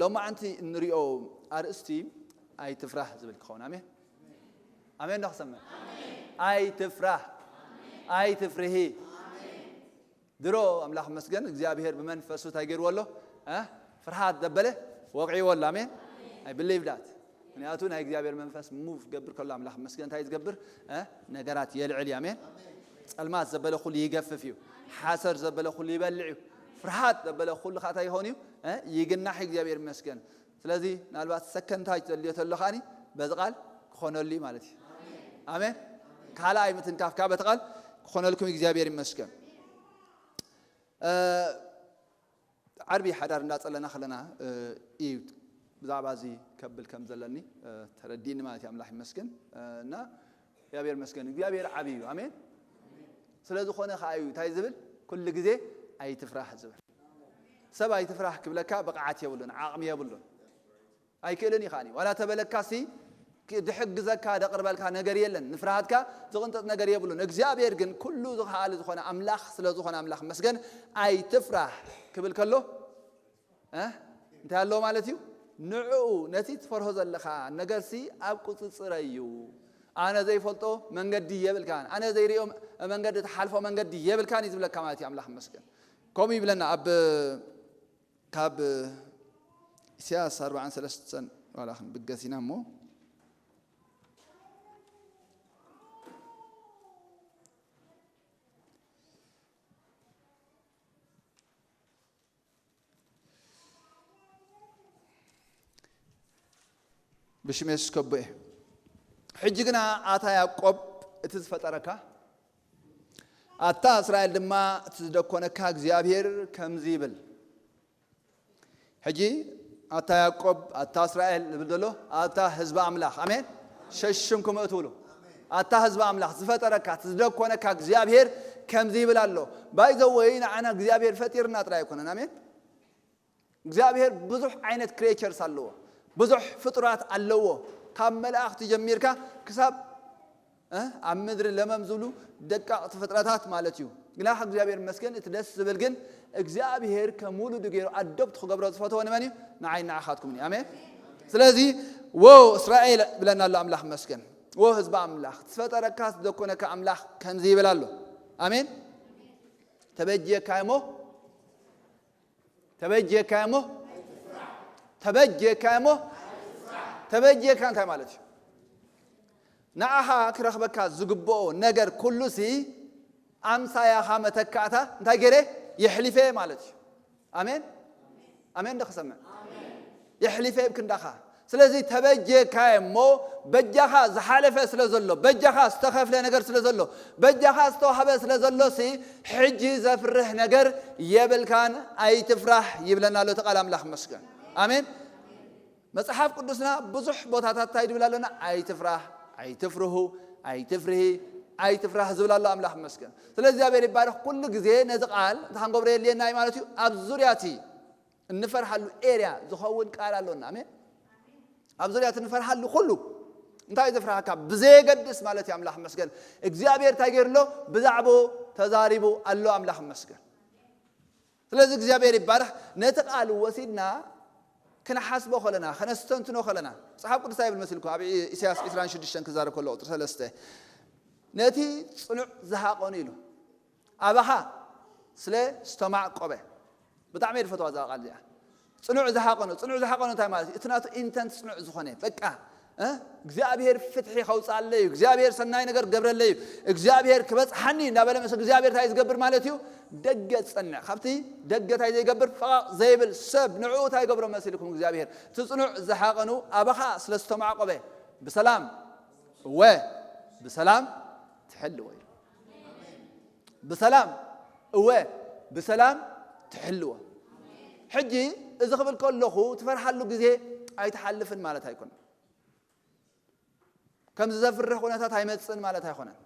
ሎማዓንቲ እንሪኦ ኣርእስቲ ኣይትፍራህ ዝብል ክኸውን። ኣሜን፣ ኣሜን። ዶ ክሰምዕ? ኣይትፍራህ፣ ኣይትፍርሂ። ድሮ ኣምላኽ መስገን እግዚኣብሔር ብመንፈሱ እንታይ ገይርዎ ኣሎ? እ? ፍርሃት ዘበለ ወቕዕዎ ኣሎ። ኣሜን። I believe that። ምክንያቱ ናይ እግዚኣብሔር መንፈስ ሙቭ ክገብር ከሎ ኣምላኽ መስገን እንታይ ዝገብር? እ? ነገራት የልዕል እዩ። ኣሜን። ጸልማት ዘበለ ኩሉ ይገፍፍ እዩ። ሓሰር ዘበለ ኩሉ ይበልዕ እዩ። ፍርሃት ዘበለ ኩሉ ከዓ እንታይ ይኸውን እዩ? እ? ይግናሕ እዩ። እግዚኣብሔር ይመስገን። ስለዚ ምናልባት ሰከንድ ታች ዘድልዮ ተሎ ከዓኒ በዚ ቃል ክኾነሉ እዩ ማለት እዩ። ኣሜን። ካልኣይ ምትንካፍ ከዓ በቲ ቃል ክኾነልኩም እግዚኣብሔር ይመስገን። እ፣ ዓርቢ ሓዳር እንዳጸለና ከለና፣ እ፣ እዩ ብዛዕባ እዚ ከብል ከም ዘለኒ፣ እ፣ ተረዲእኒ ማለት እዩ። ኣምላኽ ይመስገን። እ፣ እና እግዚኣብሔር ይመስገን። እግዚኣብሔር ዓቢ እዩ። ኣሜን። ስለ ዝኾነ ከኣ እዩ እንታይ ዝብል? ኩሉ ግዜ ኣይትፍራህ ዝብል። ሰብ ኣይትፍራህ ክብለካ ብቕዓት የብሉን፣ ዓቕሚ የብሉን። ኣይክእልን እዩ ከኣኒ። ዋላ ተበለካሲ፣ ክ-፣ ድሕግዘካ፣ ደቕርበልካ ነገር የለን። ንፍርሃትካ ዝቕንጥጥ ነገር የብሉን። እግዚኣብሔር ግን ኩሉ ዝኸኣል ዝኾነ ኣምላኽ ስለ ዝኾነ ኣምላኽ መስገን፣ ኣይትፍራህ ክብል ከሎ፣ እ? እንታይ ኣለዎ ማለት እዩ? ንዕኡ፣ ነቲ ትፈርሆ ዘለኻ ነገርሲ ኣብ ቁጽጽረይ እዩ። ኣነ ዘይፈልጦ መንገዲ የብልካን። ኣነ ዘይርእዮ መንገዲ፣ ትሓልፎ መንገዲ የብልካን እዩ ዝብለካ ማለት እዩ ኣምላኽ መስገን። ከምኡ ይብለና ኣብ ካብ ኢሳያስ ኣርባዓን ሰለስተን ዋላ ክንብገስ ኢና እሞ፣ ብሽም የሱስ ከቦ እየ። ሕጂ ግና ኣታ ያዕቆብ እቲ ዝፈጠረካ፣ ኣታ እስራኤል ድማ እቲ ዝደኮነካ እግዚኣብሔር ከምዚ ይብል። ሕጂ ኣታ ያዕቆብ፣ ኣታ እስራኤል ዝብል ዘሎ፣ ኣታ ህዝቢ ኣምላኽ። ኣሜን። ሸሽምኩም እትብሉ። ኣታ ህዝቢ ኣምላኽ ዝፈጠረካ፣ እቲ ዝደኮነካ እግዚኣብሔር ከምዚ ይብል ኣሎ። ባይ ዘ ወይ ንዓና እግዚኣብሔር ፈጢርና ጥራይ ኣይኮነን። ኣሜን። እግዚኣብሔር ብዙሕ ዓይነት ክሬቸርስ ኣለዎ። ብዙሕ ፍጡራት ኣለዎ። ካብ መላእኽቲ ጀሚርካ ክሳብ፣ እ፣ ኣብ ምድሪ ለመም ዝብሉ ደቃቕቲ ፍጥረታት ማለት እዩ። ግና እግዚኣብሔር ይመስገን፣ እቲ ደስ ዝብል ግን እግዚኣብሔር ከም ውሉዱ ገይሩ ኣዶፕት ክገብሮ ዝፈተወ ንመን እዩ? ንዓይ ንዓኻትኩምን እዩ። ኣሜን። ስለዚ፣ "ዎ እስራኤል" ብለና ኣሎ ኣምላኽ ይመስገን። "ዎ ህዝቢ ኣምላኽ፣ ዝፈጠረካ ዝደኮነካ ኣምላኽ ከምዚ ይብል ኣሎ። ኣሜን። ተበጅየካ እሞ፣ ተበጅየካ እሞ፣ ተበጅየካ እሞ፣ ተበጅየካ እንታይ ማለት እዩ? ንዓኻ ክረኽበካ ዝግብኦ ነገር ኩሉሲ ኣምሳያኻ መተካእታ እንታይ ገይረ? የሕሊፈ ማለት እዩ። ኣሜን? ኣሜን ዶ ክሰምዕ? የሕሊፈ ኣብ ክንዳኻ። ስለዚ ተበጀካየ እሞ በጃኻ ዝሓለፈ ስለ ዘሎ፣ በጃኻ ዝተኸፍለ ነገር ስለ ዘሎ፣ በጃኻ ዝተዋህበ ስለ ዘሎሲ ሕጂ ዘፍርህ ነገር የብልካን፣ ኣይትፍራህ ይብለና ኣሎ እቲ ቃል ኣምላኽ ይመስገን። ኣሜን። መጽሓፍ ቅዱስና ብዙሕ ቦታታት እንታይ ድብል ኣሎና? ኣይትፍራህ፣ ኣይትፍርሁ፣ ኣይትፍርሂ፣ ኣይትፍራህ ዝብል ኣሎ ኣምላኽ ይመስገን። ስለዚ እግዚኣብሔር ይባረኽ። ኩሉ ግዜ ነዚ ቃል እንታይ ክንገብሮ የድልየና እዩ ማለት እዩ? ኣብ ዙርያ እቲ እንፈርሃሉ ኤርያ ዝኸውን ቃል ኣሎና። ኣሜን። ኣብ ዙርያ እቲ እንፈርሃሉ ኩሉ እንታይ ዘፍርሃካ ብዘየገድስ ማለት እዩ። ኣምላኽ ይመስገን። እግዚኣብሔር እንታይ ገይሩ ኣሎ? ብዛዕባኡ ተዛሪቡ ኣሎ። ኣምላኽ ይመስገን። ስለዚ እግዚኣብሔር ይባረኽ። ነቲ ቃል ወሲድና ክንሓስቦ ከለና፣ ከነስተንትኖ ከለና፣ መጽሓፍ ቅዱስ እንታይ ይብል መሲልኩም? ኣብ ኢሳያስ ዕስራን ሽዱሽተን ክዛረብ ከሎ ቁጽሪ ሰለስተ፣ "ነቲ ጽኑዕ ዝሃቐኑ" ኢሉ፣ "ኣባኻ ስለ ዝተማዕቆበ"። ብጣዕሚ እየ ዝፈትዋ እዛ ቃል እዚኣ። ጽኑዕ ዝሃቐኑ፣ ጽኑዕ ዝሃቐኑ እንታይ ማለት እዩ? እቲ ናቱ ኢንተንት ጽኑዕ ዝኾነ፣ በቃ፣ እ? እግዚኣብሔር ፍትሒ ከውፅኣለይ እዩ፣ እግዚኣብሔር ሰናይ ነገር ክገብረለይ እዩ፣ እግዚኣብሔር ክበፅሓኒ እንዳበለ ምስ እግዚኣብሔር እንታይ ዝገብር ማለት እዩ? ደገ ዝጸንዕ። ካብቲ ደገ እንታይ ዘይገብር? ፈቓቕ ዘይብል ሰብ ንዕኡ እንታይ ይገብሮ መሲልኩም እግዚኣብሔር? እቲ ጽኑዕ ዝሃቐኑ ኣባኻ ስለ ዝተማዕቆበ ብሰላም፣ እወ፣ ብሰላም ትሕልዎ እዩ። ብሰላም፣ እወ፣ ብሰላም ትሕልዎ። ሕጂ እዚ ክብል ከለኹ ትፈርሓሉ ግዜ ኣይትሓልፍን ማለት ኣይኮነን። ከምዚ ዘፍርህ ኩነታት ኣይመጽእን ማለት ኣይኮነን።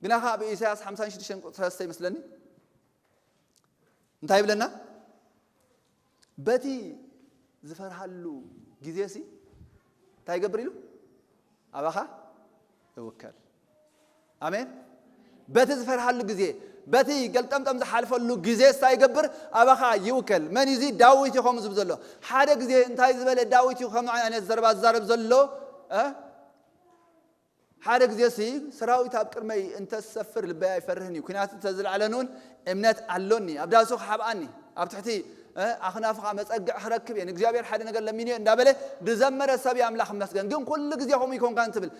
ግና ኸኣ ኣብ ኢሳያስ ሓምሳን ሽዱሽተን ቁጽሪ ሰለስተ ይመስለኒ እንታይ ይብለና? በቲ ዝፈርሃሉ ግዜሲ እንታይ ይገብር ኢሉ? ኣባኻ እውከል። ኣሜን። በቲ ዝፈርሃሉ ግዜ፣ በቲ ገልጠምጠም ዝሓልፈሉ ግዜ እንታይ ይገብር? ኣባኻ ይውከል። መን እዩ እዚ? ዳዊት እዩ ከምኡ ዝብል ዘሎ። ሓደ ግዜ እንታይ ዝበለ ዳዊት እዩ ከምኡ ዓይነት ዘረባ ዝዛረብ ዘሎ? እ? ሓደ ግዜ ሲ ሰራዊት ኣብ ቅድመይ እንተዝሰፍር ልበይ ኣይፈርህን እዩ፣ ኲናት እንተዝልዓለኒ እውን እምነት ኣሎኒ፣ ኣብ ዳሱ ክሓብኣኒ፣ ኣብ ትሕቲ እ፣ ኣኽናፍኻ መጸግዕ ክረክብ እየ፣ ንእግዚኣብሔር ሓደ ነገር ለሚንዮ እንዳበለ ዝዘመረ ሰብ እዩ ኣምላኽ ይመስገን። ግን ኩሉ ግዜ ከምኡ ይኮንካን ትብል።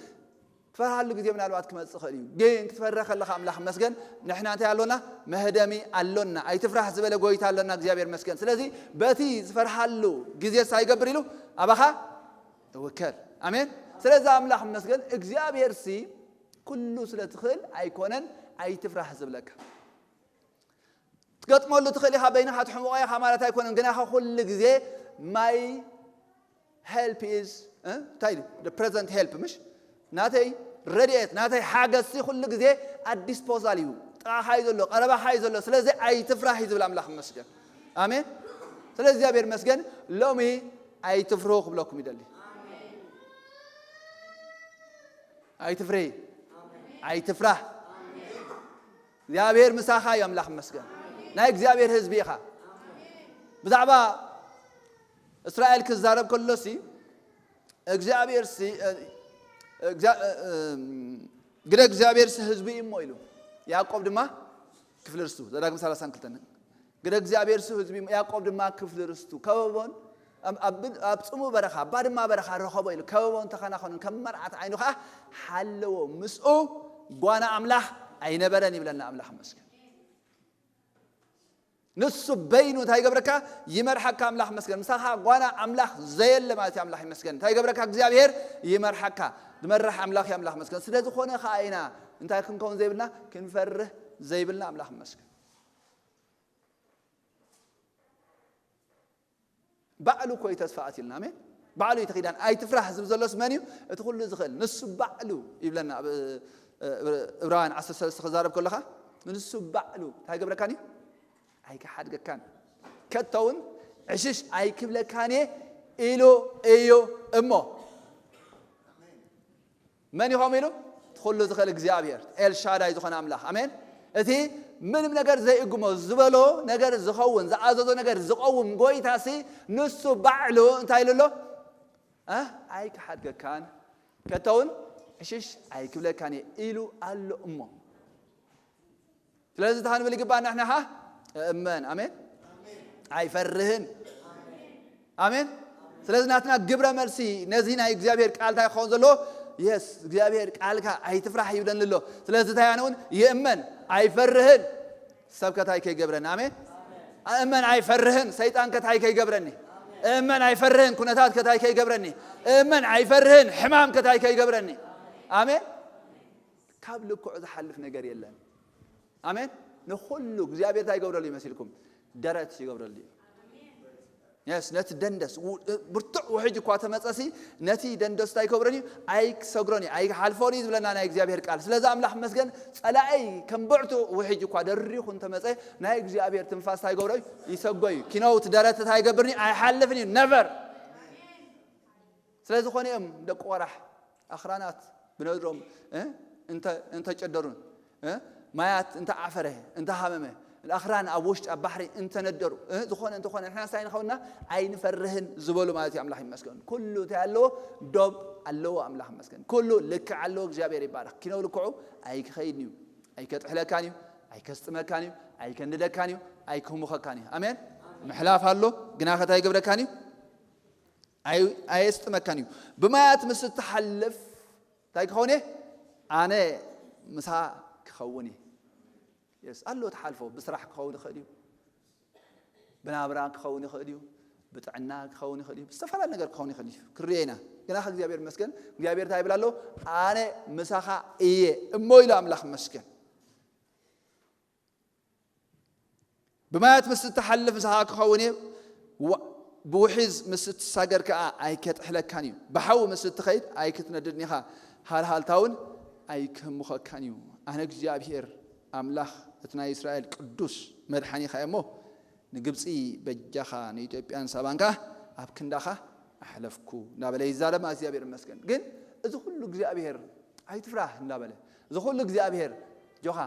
ትፈርሃሉ ግዜ ምናልባት ክመጽእ ይኽእል እዩ። ግን ክትፈርህ ከለኻ ኣምላኽ ይመስገን፣ ንሕና እንታይ ኣሎና? መህደሚ ኣሎና። ኣይትፍራህ ዝበለ ጎይታ ኣሎና፣ እግዚኣብሔር ይመስገን። ስለዚ በቲ ዝፈርሃሉ ግዜ እንታይ ይገብር ኢሉ? ኣባኻ እውከል። ኣሜን። ስለዚ ኣምላኽ ይመስገን፣ እግዚኣብሔር ሲ ኩሉ ስለ ትኽእል ኣይኮነን ኣይትፍራህ ዝብለካ። ትገጥመሉ ትኽእል ኢኻ፣ በይንኻ ትሕምቖ ኢኻ ማለት ኣይኮነን። ግናኸ ኩሉ ግዜ my help is እ? እንታይ ኢሉ? The present help፣ ምሽ? ናተይ ረድኤት፣ ናተይ ሓገዝሲ ኩሉ ግዜ at disposal እዩ። ጥቓኻ እዩ ዘሎ፣ ቀረባኻ እዩ ዘሎ። ስለዚ ኣይትፍራህ እዩ ዝብል ኣምላኽ ይመስገን። ኣሜን። ስለዚ እግዚኣብሔር ይመስገን፣ ሎሚ ኣይትፍርሁ ክብለኩም ይደሊ። ኣይትፍሪ፣ ኣይትፍራህ። እግዚኣብሔር ምሳኻ እዩ፣ ኣምላኽ ይመስገን። ናይ እግዚኣብሔር ህዝቢ ኢኻ። ብዛዕባ እስራኤል ክዛረብ ከሎሲ እግዚኣብሔር ሲ፣ እ፣ እግዚኣብ-፣ እ፣ እ፣ ግደ እግዚኣብሔር ሲ ህዝቢ እዩ እሞ ኢሉ። ያዕቆብ ድማ ክፍሊ ርስቱ፣ ዘዳግም ሰላሳን ክልተን። ግደ እግዚኣብሔር ሲ ህዝቢ እሞ፣ ያዕቆብ ድማ ክፍሊ ርስቱ። ከበቦን ኣብ፣ ኣብ፣ ኣብ ጽሙእ በረኻ፣ ኣብ ባድማ በረኻ ረኸቦ ኢሉ። ከበቦን ተኸናኸኑን ከም መርዓት ዓይኑ ኸዓ ሓለዎ። ምስኡ ጓና ኣምላኽ ኣይነበረን ይብለና። ኣምላኽ ይመስገን። ንሱ በይኑ እንታይ ይገብረካ? ይመርሓካ። ኣምላኽ ይመስገን። ምሳኻ ጓና ኣምላኽ ዘየለ ማለት እዩ። ኣምላኽ ይመስገን። እንታይ ይገብረካ? እግዚኣብሔር ይመርሓካ። ዝመርሕ ኣምላኽ እዩ። ኣምላኽ ይመስገን። ስለ ዝኾነ ኸዓ ኢና እንታይ ክንከውን ዘይብልና? ክንፈርህ ዘይብልና። ኣምላኽ ይመስገን። ባዕሉ እኮ እዩ ተስፋ ኣትዩልና። ኣሜን። ባዕሉ እዩ እቲ ኪዳን። ኣይትፍራህ ዝብል ዘሎስ መን እዩ? እቲ ኩሉ ዝኽእል ንሱ ባዕሉ ይብለና። ኣብ፣ እ፣ እ፣ ዕብራውያን ዓሰርተ ሰለስተ ክዛረብ ከለኻ ንሱ ባዕሉ እንታይ ይገብረካን እዩ? ኣይክሓድገካን። ከቶ እውን ዕሽሽ ኣይክብለካን እየ ኢሉ እዩ እሞ። መን እዩ ከምኡ ኢሉ? እቲ ኩሉ ዝኽእል እግዚኣብሔር፣ ኤልሻዳይ ዝኾነ ኣምላኽ። ኣሜን። እቲ ምንም ነገር ዘይእግሞ ዝበሎ ነገር ዝኸውን፣ ዝኣዘዞ ነገር ዝቐውም ጎይታሲ ንሱ ባዕሉ እንታይ ኢሉ ኣሎ? እ? ኣይክሓድገካን፣ ከቶ እውን ዕሽሽ ኣይክብለካን እየ ኢሉ ኣሎ እሞ። ስለዚ እንታይ ክንብል ይግባእ? ንሕና ኸዓ እመን። ኣሜን። ኣይፈርህን። ኣሜን። ስለዚ ናትና ግብረ መልሲ ነዚ ናይ እግዚኣብሔር ቃል እንታይ ክኸውን ዘለዎ? የስ፣ እግዚኣብሔር ቃልካ ኣይትፍራህ ይብለኒ ኣሎ። ስለዚ እንታይ ኣነ እውን ይእመን፣ ኣይፈርህን። ሰብ ከታይ ከይገብረኒ። ኣሜን። እመን፣ ኣይፈርህን። ሰይጣን ከታይ ከይገብረኒ። እመን፣ ኣይፈርህን። ኩነታት ከታይ ከይገብረኒ። እመን፣ ኣይፈርህን። ሕማም ከታይ ከይገብረኒ። ኣሜን። ካብ ልክዑ ዝሓልፍ ነገር የለን። ኣሜን። ንኹሉ እግዚኣብሔር እንታይ ይገብረሉ ይመስልኩም? ደረት ይገብረሉ እዩ። የስ፣ ነቲ ደንደስ ው-፣ ብርቱዕ ውሕጅ እኳ ተመጸሲ፣ ነቲ ደንደስ እንታይ ይገብረን እዩ? ኣይክሰግሮን እዩ፣ ኣይክሓልፎን እዩ ዝብለና ናይ እግዚኣብሔር ቃል። ስለዚ ኣምላኽ መስገን፣ ጸላኢ ከም ብዕቱ ውሕጅ እኳ ደሪኹ እንተመጸ፣ ናይ እግዚኣብሔር ትንፋስ እንታይ ይገብሮ እዩ? ይሰጎ እዩ። ኪነውት ደረት እንታይ ይገብርን እዩ? ኣይሓልፍን እዩ። ነቨር። ስለ ዝኾነ እዮም ደቂ ቆራሕ ኣኽራናት ብነድሮም፣ እ፣ እንተ-፣ እንተጨደሩን፣ እ፣ ማያት እንተዓፈረ፣ እንተሃመመ፣ ኣኽራን ኣብ ውሽጢ ኣብ ባሕሪ እንተነደሩ፣ እ፣ ዝኾነ እንተኾነ ንሕና እንታይ ንኸውንና? ኣይንፈርህን ዝበሉ ማለት እዩ። ኣምላኽ ይመስገን። ኩሉ እንታይ ኣለዎ? ዶብ ኣለዎ። ኣምላኽ ይመስገን። ኩሉ ልክዕ ኣለዎ። እግዚኣብሔር ይባረኽ። ኪነው ልክዑ ኣይክኸይድን እዩ። ኣይከጥሕለካን እዩ። ኣይከስጥመካን እዩ። ኣይከንድደካን እዩ። ኣይክህሙኸካን እዩ። ኣሜን። ምሕላፍ ኣሎ። ግና ከታይ ይገብረካን እዩ? ኣይ-፣ ኣየስጥመካን እዩ። ብማያት ምስ እትሓልፍ እንታይ ክኸውን እየ? ኣነ ምሳ ክኸውን እየ። የስ፣ ኣሎ ትሓልፎ። ብስራሕ ክኸውን ይኽእል እዩ። ብናብራ ክኸውን ይኽእል እዩ። ብጥዕና ክኸውን ይኽእል እዩ። ብዝተፈላለየ ነገር ክኸውን ይኽእል እዩ። ክርዮ ኢና። ግና ከ እግዚኣብሔር ይመስገን። እግዚኣብሔር እንታይ ይብል ኣሎ? ኣነ ምሳኻ እየ እሞ ኢሉ ኣምላኽ ይመስገን። ብማያት ምስ እትሓልፍ ምሳኻ ክኸውን እየ፣ ዋ-፣ ብውሒዝ ምስ እትሳገር ከኣ ኣይከጥሕለካን እዩ። ብሓዊ ምስ እትኸይድ ኣይክትነድድን ኢኻ፣ ሃልሃልታ እውን ኣይክህምኸካን እዩ። ኣነ እግዚኣብሄር ኣምላኽ እቲ ናይ እስራኤል ቅዱስ መድሓኒኻ እየ እሞ፣ ንግብጺ በጃኻ፣ ንኢትዮጵያን ሳባን ከኣ ኣብ ክንዳኻ ኣሕለፍኩ እንዳበለ ይዛረብ። እግዚኣብሔር ይመስገን። ግን እዚ ኩሉ እግዚኣብሔር ኣይትፍራህ እንዳበለ፣ እዚ ኩሉ እግዚኣብሔር ጆኻ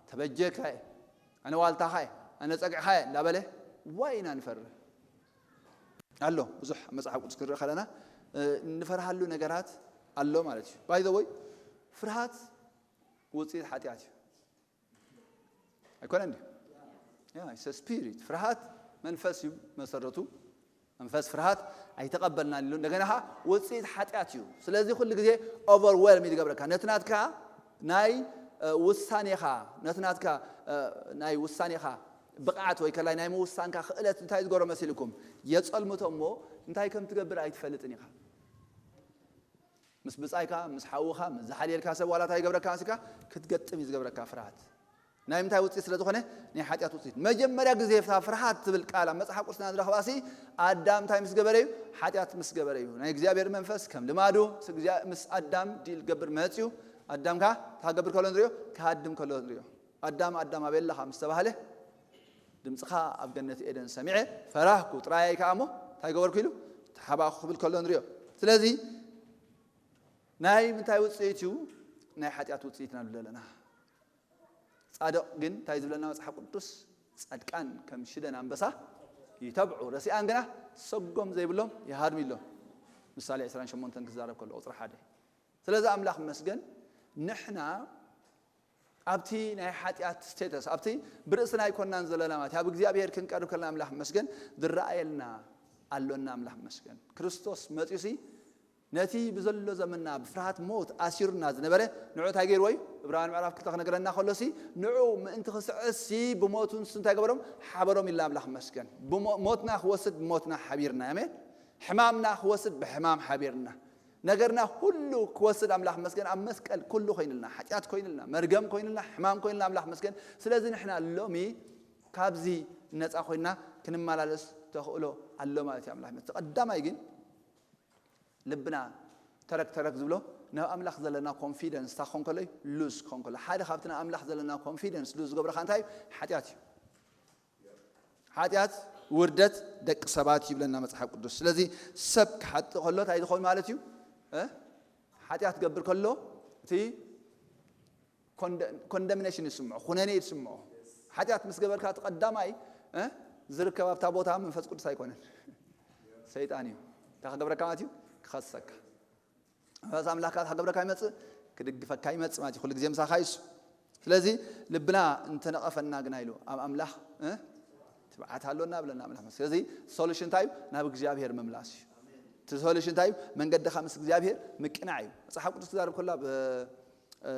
ተበጀካ እየ፣ ኣነ ዋልታኻ እየ፣ ኣነ ጸግዕኻ እየ እንዳበለ ዋይ ኢና ንፈርህ ኣሎ። ብዙሕ ኣብ መጽሓፍ ቅዱስ ክንርኢ ከለና፣ እ፣ እንፈርሃሉ ነገራት ኣሎ ማለት እዩ። By the way፣ ፍርሃት ውጽኢት ሓጢኣት እዩ። ኣይኮነን ድዩ? ያ፣ it's a spirit። ፍርሃት መንፈስ እዩ መሰረቱ። መንፈስ ፍርሃት ኣይተቐበልናን ኢሉ። እንደገና ኸዓ ውጽኢት ሓጢኣት እዩ። ስለዚ ኩሉ ግዜ ኦቨርዌልም ይገብረካ። ነቲ ናትካ ናይ፣ እ፣ ውሳኔኻ፣ ነቲ ናትካ፣ እ፣ ናይ ውሳኔኻ ብቕዓት ወይ ከላይ ናይ ምውሳንካ ክእለት እንታይ ዝገብሮ መሲልኩም? የጸልምቶ እሞ እንታይ ከም ትገብር ኣይትፈልጥን ኢኻ። ምስ ብጻይካ፣ ምስ ሓውኻ፣ ምስ ዝሓልየልካ ሰብ ዋላ እንታይ ይገብረካ መሲልካ ክትገጥም እዩ ዝገብረካ ፍርሃት። ናይ ምንታይ ውጽኢት ስለ ዝኾነ? ናይ ሓጢኣት ውጽኢት። መጀመርያ ግዜ እታ ፍርሃት ትብል ቃል ኣብ መጽሓፍ ቅዱስና ንረኽባሲ ኣዳም እንታይ ምስ ገበረ እዩ? ሓጢኣት ምስ ገበረ እዩ። ናይ እግዚኣብሔር መንፈስ ከም ልማዱ ምስ እግዚኣብ-፣ ምስ ኣዳም ዲል ገብር መጽዩ። ኣዳም ከኣ እንታይ ክገብር ከሎ ንሪኦ? ክሃድም ከሎ ንሪኦ። ኣዳም፣ ኣዳም ኣበይ ኣለኻ ምስ ተባህለ፣ ድምፅኻ ኣብ ገነት ኤደን ሰሚዐ ፈራህኩ ጥራይ ከኣ እሞ እንታይ ገበርኩ ኢሉ ተሓባእኩ ክብል ከሎ ንሪኦ። ስለዚ ናይ ምንታይ ውፅኢት እዩ? ናይ ሓጢኣት ውፅኢት ኢና ንብል ኣለና። ጻድቕ ግን እንታይ ዝብለና መጽሓፍ ቅዱስ? ጻድቃን ከም ሽደን ኣንበሳ ይተብዑ፣ ረሲኣን ግና ሰጎም ዘይብሎም ይሃድሙ ኢሎም። ምሳሌ ዕስራን ሸሞንተን ክዛረብ ከሎ ቁጽሪ ሓደ። ስለዚ ኣምላኽ መስገን ንሕና ኣብቲ ናይ ሓጢኣት ስቴተስ፣ ኣብቲ ብርእስና ኣይኮንናን ዘለና ማለት እዩ። ኣብ እግዚኣብሔር ክንቀርብ ከለና ኣምላኽ መስገን ዝረኣየልና ኣሎና ኣምላኽ መስገን። ክርስቶስ መጺኡሲ ነቲ ብዘሎ ዘመንና ብፍርሃት ሞት ኣሲሩና ዝነበረ ንዑ እንታይ ገይርዎ እዩ? ዕብራውያን ምዕራፍ ክልተ ክነግረና ከሎሲ ንዑ ምእንቲ ክስዕሲ ብሞቱ ንሱ እንታይ ገበሮም? ሓበሮም ኢልና ኣምላኽ መስገን። ብሞ-፣ ሞትና ክወስድ ብሞትና ሓቢርና። ኣሜን። ሕማምና ክወስድ ብሕማም ሓቢርና። ነገርና ኩሉ ክወስድ ኣምላኽ መስገን። ኣብ መስቀል ኩሉ ኮይንልና፣ ሓጢኣት ኮይንልና፣ መርገም ኮይንልና፣ ሕማም ኮይንልና ኣምላኽ መስገን። ስለዚ ንሕና ሎሚ ካብዚ ነፃ ኮይንና ክንመላለስ ተኽእሎ ኣሎ ማለት እዩ ኣምላኽ መስገን። ቀዳማይ ግን ልብና ተረክ ተረክ ዝብሎ ናብ ኣምላኽ ዘለና ኮንፊደንስ እንታይ ክኾን ከሎ እዩ? ሉዝ ክኾን ከሎ። ሓደ ካብቲ ናብ ኣምላኽ ዘለና ኮንፊደንስ ሉዝ ዝገብረኻ እንታይ እዩ? ሓጢኣት እዩ። ሓጢኣት ውርደት ደቂ ሰባት ይብለና መጽሓፍ ቅዱስ። ስለዚ ሰብ ክሓጥእ ከሎ እንታይ ዝኸውን ማለት እዩ? እ? ሓጢኣት ክገብር ከሎ እቲ ኮንደ-፣ ኮንደምኔሽን ይስምዖ፣ ኩነኔ ይስምዖ። ሓጢኣት ምስ ገበርካ እቲ ቀዳማይ፣ እ፣ ዝርከብ ኣብታ ቦታ መንፈስ ቅዱስ ኣይኮነን፣ ሰይጣን እዩ። እንታይ ክገብረካ ማለት እዩ? ክኸሰካ። መንፈስ ኣምላኽ ከኣ እንታይ ክገብረካ ይመጽእ? ክድግፈካ ይመጽእ ማለት እዩ። ኩሉ ግዜ ምሳኻ እዩ እሱ። ስለዚ ልብና እንተነቐፈና ግና ኢሉ ኣብ ኣምላኽ፣ እ፣ ትብዓት ኣሎና ብለና ኣምላኽ። ስለዚ ሶሉሽን እንታይ እዩ? ናብ እግዚኣብሔር ምምላስ እዩ። እቲ ሶሉሽን እንታይ እዩ? መንገድኻ ምስ እግዚኣብሔር ምቅናዕ እዩ። መጽሓፍ ቅዱስ ክዛረብ ከሎ ኣብ እ፣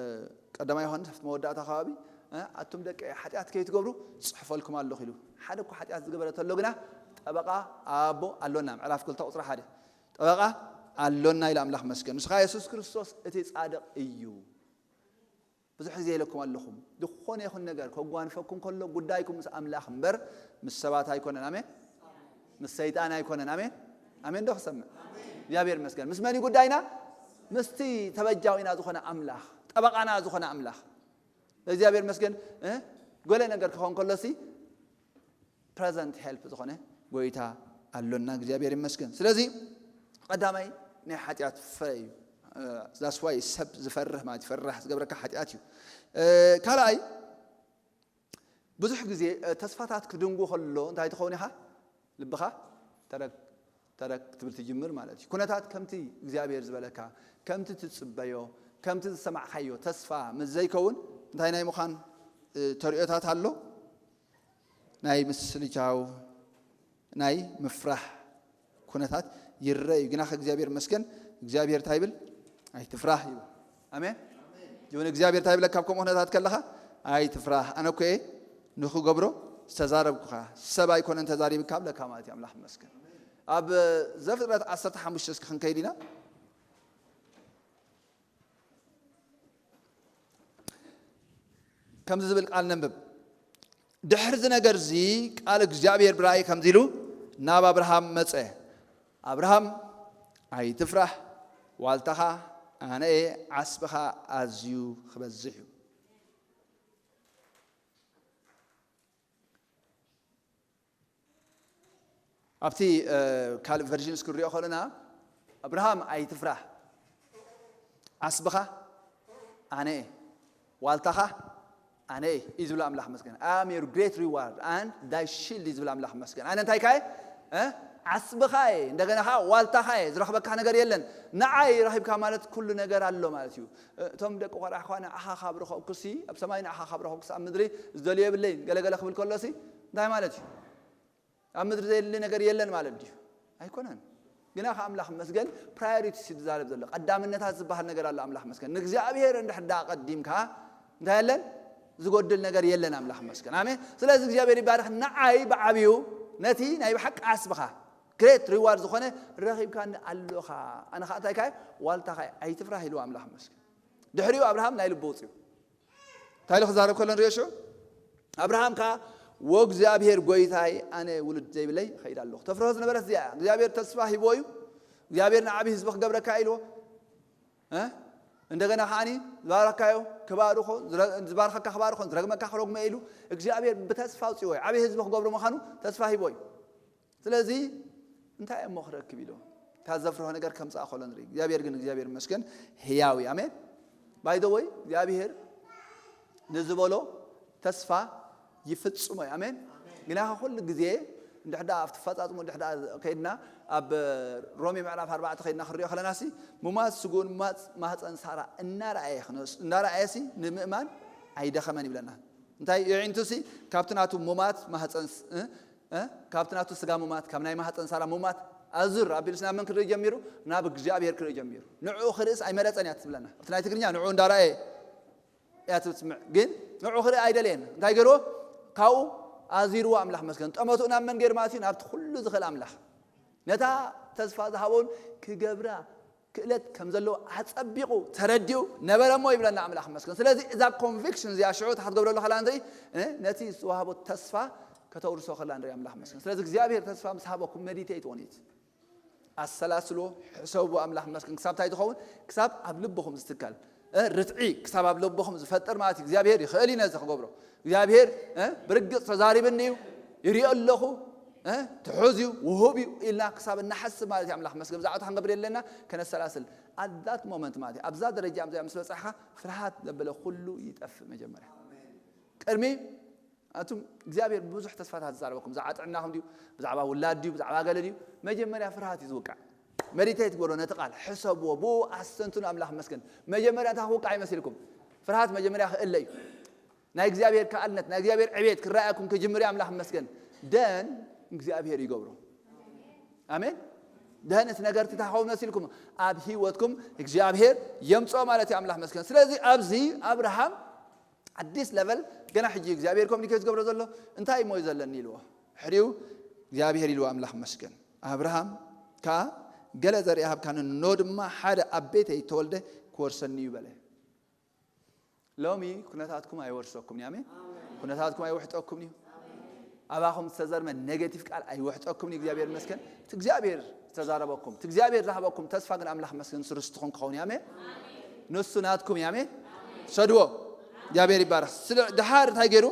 ቀዳማይ ዮሃንስ ኣብቲ መወዳእታ ከባቢ፣ እ፣ ኣቱም ደቂ ሓጢኣት ከይትገብሩ ጽሕፈልኩም ኣለኹ ኢሉ። ሓደ እኮ ሓጢኣት ዝገበረ ተሎ ግና ጠበቓ ኣቦ ኣሎና። ምዕራፍ ክልተ ቁጽሪ ሓደ። ጠበቓ ኣሎና ኢሉ ኣምላኽ መስገን። ንሱ ኸኣ የሱስ ክርስቶስ እቲ ጻድቕ እዩ። ብዙሕ ግዜ ኢለኩም ኣለኹም፣ ዝኾነ ይኹን ነገር ከጓንፈኩም ከሎ ጉዳይኩም ምስ ኣምላኽ እምበር ምስ ሰባት ኣይኮነን። ኣሜን። ምስ ሰይጣን ኣይኮነን። ኣሜን። ኣሜን ዶ ክሰምዕ? እግዚኣብሔር ይመስገን። ምስ መን እዩ ጉዳይና? ምስቲ ተበጃዊና ዝኾነ ኣምላኽ፣ ጠበቓና ዝኾነ ኣምላኽ። እግዚኣብሔር ይመስገን። እ? ገለ ነገር ክኸውን ከሎሲ ፕረዘንት ሄልፕ ዝኾነ ጎይታ ኣሎና። እግዚኣብሔር ይመስገን። ስለዚ ቀዳማይ ናይ ሓጢኣት ፍረ እዩ። እ፣ that's why ሰብ ዝፈርህ ማለት እዩ። ፈራሕ ዝገብረካ ሓጢኣት እዩ። እ፣ ካልኣይ ብዙሕ ግዜ፣ እ፣ ተስፋታት ክድንጉ ከሎ እንታይ ትኸውን ኢኻ? ልብኻ ተረክ ተረክ ክትብል ትጅምር ማለት እዩ። ኩነታት ከምቲ እግዚኣብሔር ዝበለካ፣ ከምቲ ትጽበዮ፣ ከምቲ ዝሰማዕካዮ ተስፋ ምስ ዘይከውን እንታይ ናይ ምዃን፣ እ፣ ተርእዮታት ኣሎ? ናይ ምስልቻው፣ ናይ ምፍራህ ኩነታት ይረአ እዩ። ግና ከእግዚኣብሔር መስገን እግዚኣብሔር እንታይ ይብል? ኣይትፍራህ ይብል። ኣሜን። ይሁን እግዚኣብሔር እንታይ ይብለካ? ኣብ ከምኡ ኩነታት ከለኻ ኣይትፍራህ፣ ኣነ እኮ እየ ንኽገብሮ ዝተዛረብኩኻ፣ ሰብ ኣይኮነን ተዛሪብካ ብለካ ማለት እዩ። ኣምላኽ ይመስገን። ኣብ ዘፍጥረት ዓሰርተ ሓሙሽተ እስኪ ክንከይድ ኢና። ከምዚ ዝብል ቃል ነንብብ። ድሕሪ እዚ ነገር እዚ ቃል እግዚኣብሔር ብራእይ ከምዚ ኢሉ ናብ ኣብርሃም መጸ። ኣብርሃም ኣይትፍራህ፣ ዋልታኻ ኣነ እየ፣ ዓስብኻ ኣዝዩ ክበዝሕ እዩ። ኣብቲ፣ እ፣ ካልእ ቨርዥን እስክንሪኦ ከለና፣ ኣብርሃም ኣይትፍራህ፣ ዓስብኻ ኣነ እየ፣ ዋልታኻ ኣነ እየ እዩ ዝብል ኣምላኽ መስገን። I am your great reward and thy shield እዩ ዝብል ኣምላኽ መስገን። ኣነ እንታይ ካየ? እ? ዓስብኻ እየ፣ እንደገና ከዓ ዋልታኻ እየ። ዝረኽበካ ነገር የለን። ንዓይ ረኺብካ ማለት ኩሉ ነገር ኣሎ ማለት እዩ። እቶም ደቂ ቆልዓ ከዋ ንዓኻ ካብ ረኸብኩሲ፣ ኣብ ሰማይ ንዓኻ ካብ ረኸብኩስ ኣብ ምድሪ ዝደልዮ የብለይን ገለገለ ክብል ከሎሲ እንታይ ማለት እዩ? ኣብ ምድሪ ዘየድሊ ነገር የለን ማለት ድዩ? ኣይኮነን። ግና ከ ኣምላኽ መስገን ፕራዮሪቲ ዝዛረብ ዘሎ ቀዳምነታት ዝበሃል ነገር ኣሎ። ኣምላኽ መስገን ንእግዚኣብሔር እንድሕር ዳ ቀዲምካ እንታይ የለን ዝጎድል ነገር የለን። ኣምላኽ መስገን ኣሜን። ስለዚ እግዚኣብሔር ይባርኽ። ንዓይ ብዓብዩ ነቲ ናይ ብሓቂ ዓስብኻ ግሬት ሪዋርድ ዝኾነ ረኺብካኒ ኣለኻ። ኣነ ከዓ እንታይ ካየ ዋልታኻ ኣይትፍራህ ኢልዎ ኣምላኽ መስገን። ድሕሪኡ ኣብርሃም ናይ ልቡ ውፅኡ እንታይ ኢሉ ክዛረብ ከሎ ንሪኦ ሽዑ ኣብርሃም ከዓ ወእግዚኣብሔር ጎይታይ ኣነ ውሉድ ዘይብለይ ይኸይድ ኣለኹ። ተፍርሆ ዝነበረት እዚኣ እግዚኣብሔር ተስፋ ሂቦ እዩ። እግዚኣብሔር ንዓብዪ ህዝቢ ክገብረካ ኢልዎ እ? እንደገና ከዓኒ ዝባረካዮ ክባርኾ ዝረ- ዝባርኸካ ክባርኾን ዝረግመካ ክረግሞ ኢሉ እግዚኣብሔር ብተስፋ ኣውፅዎ እዩ። ዓብዪ ህዝቢ ክገብሮ ምዃኑ ተስፋ ሂቦ እዩ። ስለዚ እንታይ እሞ ክረክብ ኢሉ ካብ ዘፍርሆ ነገር ከምፃእ ከሎ ንርኢ። እግዚኣብሔር ግን እግዚኣብሔር ይመስገን ህያው እዩ። ኣሜን። ባይደወይ እግዚኣብሔር ንዝበሎ ተስፋ ይፍጽሞ እዩ። ኣሜን። ግና ኩሉ ግዜ እንድሕዳ ኣብቲ ፈጻጽሞ እንድሕዳ ከይድና ኣብ ሮሜ ምዕራፍ ኣርባዕተ ከይድና ክንሪኦ ከለና ሲ ሙማት ስጉን ሙማት ማህፀን ሳራ እናረኣየ ክነስ- እናረኣየ ሲ ንምእማን ኣይደኸመን ይብለና። እንታይ የዒንቱ ሲ ካብቲ ናቱ ሙማት ማህፀን ስ- እ? እ? ካብቲ ናቱ ስጋ ሙማት ካብ ናይ ማህፀን ሳራ ሙማት ኣዙር ኣቢሉስ ናብ መን ክርኢ ጀሚሩ? ናብ እግዚኣብሔር ክርኢ ጀሚሩ። ንዕኡ ክርእስ ኣይመረፀን እያ ትብለና ኣብቲ ናይ ትግርኛ። ንዕኡ እንዳረኣየ እያ ትስምዕ፣ ግን ንዕኡ ክርኢ ኣይደለየን። እንታይ ገይርዎ? ካብኡ ኣዚርዎ ኣምላኽ መስገን። ጠመትኡ ናብ መን ገይሩ ማለት እዩ? ናብቲ ኩሉ ዝኽእል ኣምላኽ። ነታ ተስፋ ዝሃቦን ክገብራ ክእለት ከም ዘለዎ ኣጸቢቑ ተረዲኡ ነበረ እሞ ይብለና ኣምላኽ መስገን። ስለዚ እዛ ኮንቪክሽን እዚኣ ሽዑ እታ ክትገብረሉ ከላ ንርኢ እ፣ ነቲ ዝተዋህቦ ተስፋ ከተውርሶ ከላ ንርኢ ኣምላኽ መስገን። ስለዚ እግዚኣብሔር ተስፋ ምስ ሃበኩም መዲቴት ወኒት ኣሰላስሎ፣ ሕሰቡ ኣምላኽ መስገን። ክሳብ እንታይ ትኸውን? ክሳብ ኣብ ልብኹም ዝትከል እ፣ ርትዒ ክሳብ ኣብ ልብኹም ዝፈጥር ማለት እዩ። እግዚኣብሔር ይኽእል እዩ ነዚ ክገብሮ። እግዚኣብሔር እ፣ ብርግፅ ተዛሪብኒ እዩ፣ ይሪኦ ኣለኹ እ፣ ትሑዝ እዩ፣ ውሁብ እዩ ኢልና ክሳብ እናሓስብ ማለት እዩ። ኣምላኽ መስገን ብዛዕባ ክንገብር የለና ከነሰላስል ኣት ዛት ሞመንት ማለት እዩ። ኣብዛ ደረጃ ኣብዚኣ ምስ በፃሕካ ፍርሃት ዘበለ ኩሉ ይጠፍእ። መጀመርያ ቅድሚ ኣቱም እግዚኣብሔር ብዙሕ ተስፋታት ዝዛረበኩም ብዛዕባ ጥዕናኹም ድዩ ብዛዕባ ውላድ ድዩ ብዛዕባ ገለ ድዩ? መጀመርያ ፍርሃት እዩ ዝውቃዕ። መዲቴት ግበሮ ነቲ ቃል ሕሰብዎ፣ ብኡ ኣስተንትኑ። ኣምላኽ መስገን። መጀመርያ እንታይ ክውቃዕ ይመስልኩም? ፍርሃት መጀመርያ ክእለ እዩ። ናይ እግዚኣብሔር ከኣልነት ናይ እግዚኣብሔር ዕቤት ክረኣየኩም ክጅምር እዩ። ኣምላኽ መስገን። ደን እግዚኣብሔር ይገብሮ። ኣሜን። ደን እቲ ነገር ትታኸው መሲልኩም ኣብ ህይወትኩም እግዚኣብሔር የምፅኦ ማለት እዩ። ኣምላኽ መስገን። ስለዚ ኣብዚ ኣብርሃም ኣዲስ ለቨል ገና ሕጂ እግዚኣብሔር ኮሚኒኬት ዝገብሮ ዘሎ እንታይ እሞ እዩ ዘለኒ ኢልዎ። ሕሪኡ እግዚኣብሔር ኢልዎ ኣምላኽ መስገን። ኣብርሃም ከዓ ገለ ዘርኢ ሃብካኒ ኖ ድማ ሓደ ኣብ ቤተይ ተወልደ ክወርሰኒ እዩ በለ። ሎሚ ኩነታትኩም ኣይወርሰኩም እዩ። ኣሜን። ኩነታትኩም ኣይውሕጠኩም እዩ። ኣባኹም ዝተዘርመ ኔጌቲቭ ቃል ኣይወሕጠኩም እዩ። እግዚኣብሔር መስገን እቲ እግዚኣብሔር ዝተዛረበኩም እቲ እግዚኣብሔር ዝሃበኩም ተስፋ ግን ኣምላኽ መስገን ንሱ ርስትኹም ክኸውን እዩ። ኣሜን። ንሱ ናትኩም እዩ። ኣሜን። ሰድዎ እግዚኣብሔር ይባረኽ። ስለ ድሓር እንታይ ገይሩ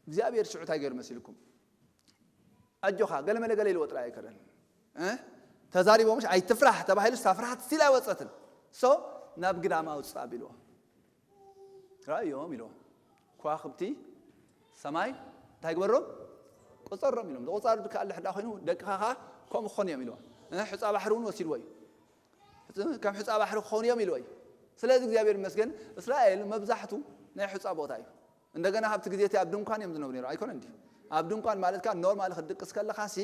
እግዚኣብሔር ሽዑ እንታይ ገይሩ መሲልኩም? ኣጆኻ ገለ መለ ገለ ኢልዎ ጥራይ ኣይከደን እ? ተዛሪቦ ምሽ ኣይትፍራህ ተባሂሉ ስታ ፍርሃት ስቲል ኣይወፀትን። ሶ ናብ ግዳም ኣውፅእ ኣቢልዎ። ራእዮም ኢልዎ። ከዋኽብቲ ሰማይ እንታይ ግበሮም? ቁፀሮም ኢሎም። ዝቁፃሩ ድካ ኣለ ሕዳ ኮይኑ ደቅኻ ከዓ ከምኡ ክኾኑ እዮም ኢልዎ። እ? ሕፃ ባሕሪ እውን ወሲድዎ እዩ። ከም ሕፃ ባሕሪ ክኾኑ እዮም ኢልዎ እዩ። ስለዚ እግዚኣብሔር ይመስገን እስራኤል መብዛሕቱ ናይ ሕፃ ቦታ እዩ። እንደገና ኣብቲ ግዜ እቲ ኣብ ድንኳን እዮም ዝነብሩ ነይሩ ኣይኮነ እንዲ ኣብ ድንኳን ማለትካ ኖርማል ክትድቅስ ከለካ ሲ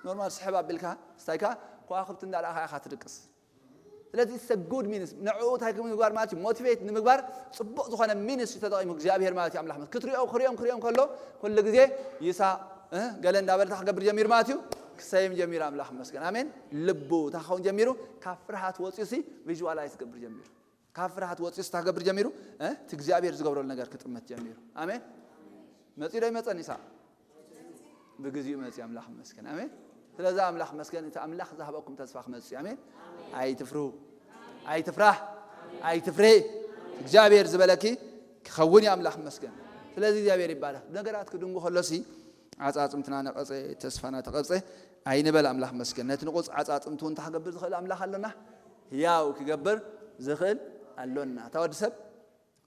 ኖርማል ስሕብ ኣቢልካ ስታይካ ከዋክብቲ እንዳረኣኻ ኢኻ ትድቅስ። ስለዚ it's a good means ንዕኡ እንታይ ምግባር ማለት እዩ ሞቲቬት ንምግባር ፅቡቅ ዝኾነ ሚኒስትሪ ተጠቂሙ እግዚኣብሔር ማለት እዩ ኣምላኽ ክትሪኦ ክሪኦም ክሪኦም ከሎ ኩሉ ግዜ ይሳ እ፣ ገለ እንዳበለ እንታይ ክገብር ጀሚሩ ማለት እዩ ክሰይም ጀሚሩ ኣምላኽ መስገን ኣሜን ልቡ እንታይ ክኸውን ጀሚሩ ካብ ፍርሃት ወፂኡ ሲ ቪዥዋላይዝ ክገብር ጀሚሩ ካብ ፍርሃት ወፂኡ እንታይ ክገብር ጀሚሩ እ፣ እቲ እግዚኣብሔር ዝገብረሉ ነገር ክጥምት ጀሚሩ ኣሜን መፂኡ ዶ ይመፀን ይሳ ብግዚኡ መፂ ኣምላኽ መስገን ኣሜን ስለዚ ኣምላኽ መስገን እቲ ኣምላኽ ዝሃበኩም ተስፋ ክመፅእ ኣሜን ኣይትፍርሁ ኣይትፍራህ ኣይትፍሬ እግዚኣብሔር ዝበለኪ ክኸውን እዩ ኣምላኽ መስገን ስለዚ እግዚኣብሔር ይባረክ ነገራት ክድንጉ ከሎሲ ዓፃፅምትና ነቐፀ ተስፋና ተቐብፀ ኣይንበል ኣምላኽ መስገን ነቲ ንቑፅ ዓፃፅምቲ እውን እንታይ ክገብር ዝኽእል ኣምላኽ ኣሎና ህያው ክገብር ዝኽእል ኣሎና እታ ወዲ ሰብ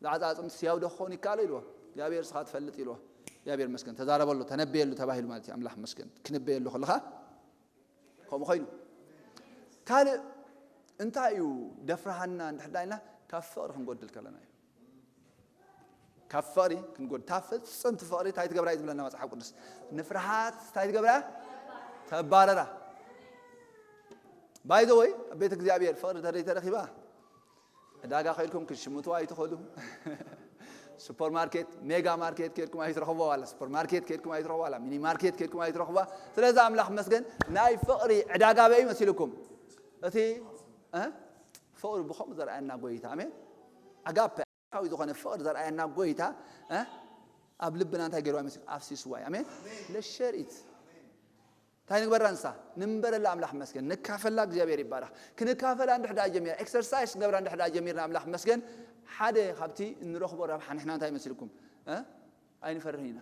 ዝዓፃፅምቲ ስያው ዶ ክኸውን ይከኣሎ ኢልዎ። እግዚኣብሔር ስኻ ትፈልጥ ኢልዎ። እግዚኣብሔር መስገን ተዛረበሉ፣ ተነበየሉ ተባሂሉ ማለት እዩ። ኣምላኽ መስገን ክንበየሉ ከለኻ ከምኡ ኮይኑ። ካልእ እንታይ እዩ ደፍርሃና እንድሕር ዳይና ካብ ፍቕሪ ክንጎድል ከለና እዩ። ካብ ፍቕሪ ክንጎድል። እታ ፍጽምቲ ፍቕሪ እንታይ ትገብራ እዩ ዝብለና መጽሓፍ ቅዱስ? ንፍርሃት እንታይ ትገብራ? ተባረራ። ባይ ዘ ወይ ኣብ ቤት እግዚኣብሔር ፍቕሪ ተደይ ተረኺባ ዕዳጋ ከይድኩም ክትሽምቱ ኣይትኸዱ። ሱፐርማርኬት፣ ሜጋ ማርኬት ከይድኩም ኣይትረኽቦ ዋላ ሱፐርማርኬት ከይድኩም ኣይትረኽቦ ዋላ ሚኒ ማርኬት ከይድኩም ኣይትረኽቦ። ስለዚ ኣምላኽ መስገን ናይ ፍቕሪ ዕዳጋ በይ መሲልኩም። እቲ እ? ፍቕሪ ብኸምኡ ዘርኣየና ጎይታ ኣሜን። ኣጋፔ ኣዊ ዝኾነ ፍቕሪ ዘርኣየና ጎይታ እ? ኣብ ልብና እንታይ ገይርዋ ይመስል ኣፍሲስዋ እዩ። ኣሜን። ለሸሪት እንታይ ንግበራ ንሳ? ንንበረላ ኣምላኽ መስገን። ንካፈላ እግዚኣብሔር ይባረኽ። ክንካፈላ እንድሕዳ ጀሚርና፣ ኤክሰርሳይስ ንገብራ እንድሕዳ ጀሚርና ኣምላኽ መስገን። ሓደ ካብቲ እንረኽቦ ረብሓ ንሕና እንታይ ይመስልኩም እ? ኣይንፈርህን ኢና።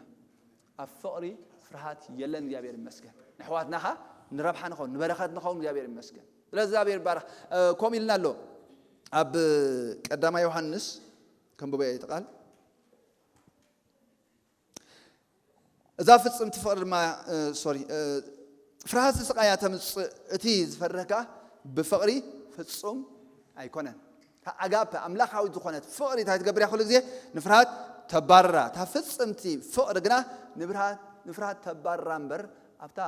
ኣብ ፍቕሪ ፍርሃት የለን እግዚኣብሔር ይመስገን። ንሕዋትናኻ ንረብሓ ንኸውን ንበረኸት ንኸውን እግዚኣብሔር ይመስገን። ስለዚ እግዚኣብሔር ይባረኽ። ከምኡ ኢልና ኣሎ ኣብ ቀዳማ ዮሃንስ። ከንብበ እቲ ቃል እዛ ፍጽምቲ ፍቕሪ ድማ ሶሪ ፍርሃት ስቃያ ተምጽእ። እቲ ዝፈርህ ከኣ ብፍቕሪ ፍጹም ኣይኮነን። ኣጋፕ ኣምላኻዊት ዝኾነት ፍቕሪ እንታይ ትገብር እያ ኩሉ ግዜ? ንፍርሃት ተባርራ። እታ ፍጽምቲ ፍቕሪ ግና ንፍርሃት ተባርራ እምበር ኣብታ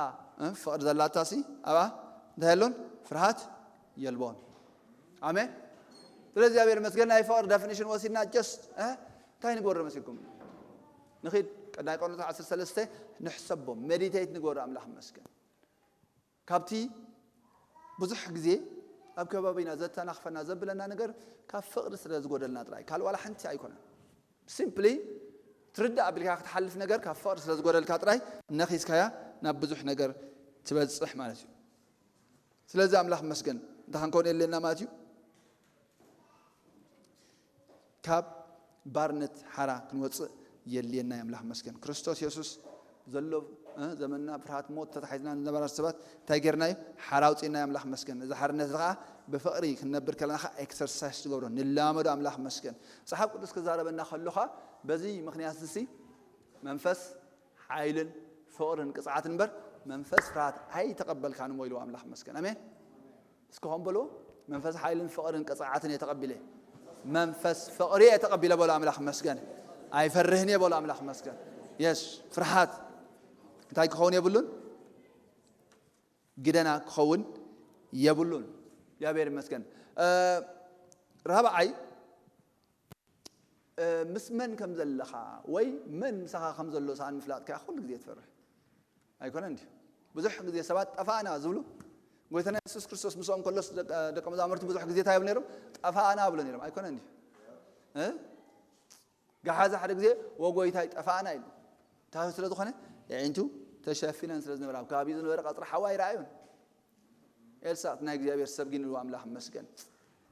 ፍቕሪ ዘላታሲ ኣብኣ እንታይ የሎን? ፍርሃት የልቦን። ኣሜን። ስለ እግዚኣብሔር መስገን ናይ ፍቕሪ ደፊኒሽን ወሲድና ጀስት እንታይ ንግበር መሲልኩም ንኺድ ቀዳይ ቆሮንቶስ ዓሰርተ ሰለስተ ንሕሰቦም ሜዲቴት ንግበር ኣምላኽ መስገን። ካብቲ ብዙሕ ግዜ ኣብ ከባቢና ዘተናኽፈና ዘብለና ነገር ካብ ፍቕሪ ስለ ዝጎደልና ጥራይ ካልእ ዋላ ሓንቲ ኣይኮነን። ሲምፕሊ ትርዳእ ኣቢልካ ክትሓልፍ ነገር ካብ ፍቕሪ ስለ ዝጎደልካ ጥራይ ነኺስካያ ናብ ብዙሕ ነገር ትበፅሕ ማለት እዩ። ስለዚ ኣምላኽ መስገን እንታይ ክንከውን የድልየና ማለት እዩ? ካብ ባርነት ሓራ ክንወፅእ የድልየና እዩ። ኣምላኽ መስገን ክርስቶስ የሱስ ዘሎ ዘመንና ፍርሃት ሞት ተታሒዝና ንነበራ ሰባት እንታይ ጌርና እዩ? ሓራ ኣውፅእና እዩ። ኣምላኽ መስገን እዚ ሓርነት እዚ ከዓ ብፍቕሪ ክንነብር ከለና ከዓ ኤክሰርሳይስ ዝገብሮ ንለማመዶ። ኣምላኽ መስገን መፅሓፍ ቅዱስ ክዛረበና ከሎ ከዓ በዚ ምክንያት እዚ መንፈስ ሓይልን ፍቕርን ቅፅዓትን እምበር መንፈስ ፍርሃት ኣይተቐበልካን እሞ ኢልዎ ኣምላኽ መስገን። ኣሜን። እስኪ ኸም በሉ መንፈስ ሓይልን ፍቕርን ቅፅዓትን እየ ተቐቢለ። መንፈስ ፍቕሪ እየ ተቐቢለ በሉ ኣምላኽ መስገን። ኣይፈርህን እየ በሉ ኣምላኽ መስገን። የስ ፍርሃት እንታይ ክኸውን የብሉን? ግደና ክኸውን የብሉን። እግዚኣብሔር ይመስገን። ራብዓይ ምስ መን ከም ዘለኻ ወይ መን ምሳኻ ከም ዘሎ ሰኣን ምፍላጥ ከኣ ኩሉ ግዜ ትፈርህ ኣይኮነ እንዲ ብዙሕ ግዜ ሰባት ጠፋእና ዝብሉ ጎይታና የሱስ ክርስቶስ ምስኦም ከሎስ ደቂ መዛሙርቲ ብዙሕ ግዜ እንታይ ይብሉ ነይሮም? ጠፋእና ብሎ ነይሮም ኣይኮነ እንዲ ገሓዚ ሓደ ግዜ ወጎይታይ ጠፋእና ኢሉ እንታይ ስለ ዝኾነ የዒንቱ ተሸፊነን ስለ ዝነበራ ኣብ ከባቢኡ ዝነበረ ቀፅሪ ሓዋ ኣይረኣዩን። ኤልሳ ናይ እግዚኣብሔር ሰብ ግን ኢሉ ኣምላኽ መስገን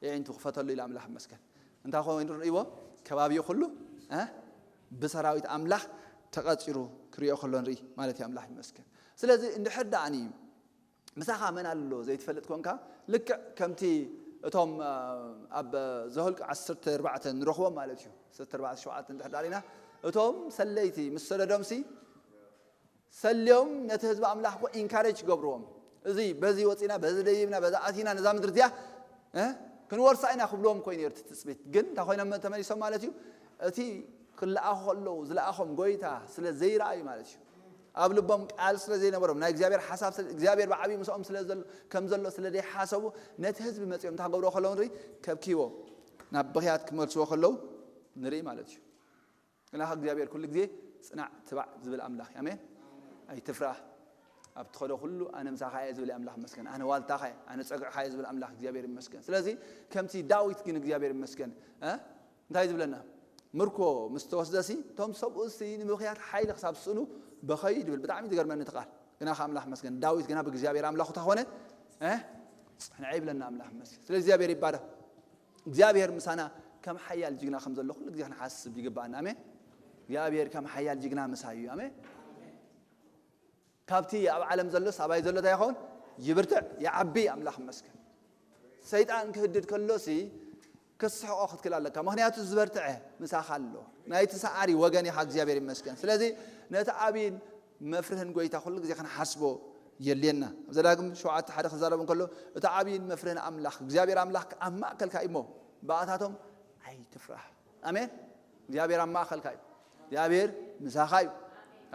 የዒንቱ ክፈተሉ ኢሉ ኣምላኽ መስገን እንታይ ኮይኑ ርእይዎ? ከባቢኡ ኩሉ ብሰራዊት ኣምላኽ ተቐፂሩ ክሪኦ ከሎ ንርኢ ማለት እዩ። ኣምላኽ ይመስገን። ስለዚ እንድሕር ደኣኒ ምሳኻ መን ኣሎ ዘይትፈልጥ ኮንካ ልክዕ ከምቲ እቶም ኣብ ዘሁልቅ ዓሰርተ ኣርባዕተ ንረኽቦም ማለት እዩ ዓሰርተ ኣርባዕተ ሸውዓተ እንድሕር ደኣሊና እቶም ሰለይቲ ምስ ሰደዶምሲ ሰልዮም ነቲ ህዝቢ ኣምላኽ እኮ ኢንካሬጅ ገብርዎም። እዚ በዚ ወፂና በዚ ደይብና በዚ ኣቲና ነዛ ምድሪ እዚኣ ክንወርሳ ኢና ክብልዎም ኮይኑ ነርቲ ትፅቢት ግን እንታይ ኮይኖም ተመሊሶም ማለት እዩ። እቲ ክለኣኹ ከለዉ ዝለኣኾም ጎይታ ስለ ዘይረኣዩ ማለት እዩ። ኣብ ልቦም ቃል ስለ ዘይነበሮም ናይ እግዚኣብሔር ሓሳብ እግዚኣብሔር ብዓብዪ ምስኦም ከም ዘሎ ስለ ዘይሓሰቡ ነቲ ህዝቢ መፂኦም እንታይ ክገብርዎ ከለዉ ንርኢ ከብኪዎ ናብ ብኽያት ክመልስዎ ከለዉ ንርኢ ማለት እዩ። ግናኸ እግዚኣብሔር ኩሉ ግዜ ፅናዕ ትባዕ ዝብል ኣምላኽ እዩ። ኣሜን። ኣይትፍራህ፣ ኣብ ትኸዶ ኩሉ ኣነ ምሳኻ እየ ዝብል ኣምላኽ ይመስገን። ኣነ ዋልታኻ እየ፣ ኣነ ፀግዕኻ እየ ዝብል ኣምላኽ እግዚኣብሔር ይመስገን። ስለዚ ከምቲ ዳዊት ግን እግዚኣብሔር ይመስገን እ እንታይ ዝብለና ምርኮ ምስ ተወስደሲ እቶም ሰብኡሲ ንምኽያት ሓይሊ ክሳብ ዝስእኑ በኸዩ ድብል። ብጣዕሚ ዝገርመኒ እቲ ቃል። ግናኸ ኣምላኽ ይመስገን ዳዊት ግና ብእግዚኣብሔር ኣምላኹ ተኾነ እ ፅንዐ ይብለና ኣምላኽ ይመስገን። ስለ እግዚኣብሔር ይባረኽ። እግዚኣብሔር ምሳና ከም ሓያል ጅግና ከም ዘሎ ኩሉ ግዜ ክንሓስብ ይግባኣና። ኣሜን። እግዚኣብሔር ከም ሓያል ጅግና ምሳዩ እዩ። ኣሜን። ካብቲ ኣብ ዓለም ዘሎስ ኣባይ ዘሎ እንታይ ይኸውን? ይብርትዕ፣ ይዓቢ። ኣምላኽ ይመስገን። ሰይጣን ክህድድ ከሎሲ ክትስሕቆ ክትክእል ኣለካ። ምኽንያቱ ዝበርትዐ ምሳኻ ኣሎ። ናይቲ ሰዓሪ ወገን ኢኻ፣ እግዚኣብሔር ይመስገን። ስለዚ ነቲ ዓብይን መፍርህን ጎይታ ኩሉ ግዜ ክንሓስቦ የድልየና። ኣብ ዘዳግም ሸውዓተ ሓደ ክዛረብ እንከሎ፣ እቲ ዓብይን መፍርህን ኣምላኽ እግዚኣብሔር ኣምላኽ ኣብ ማእከልካ እዩ እሞ፣ ብኣታቶም ኣይትፍራህ። ኣሜን። እግዚኣብሔር ኣብ ማእከልካ እዩ። እግዚኣብሔር ምሳኻ እዩ።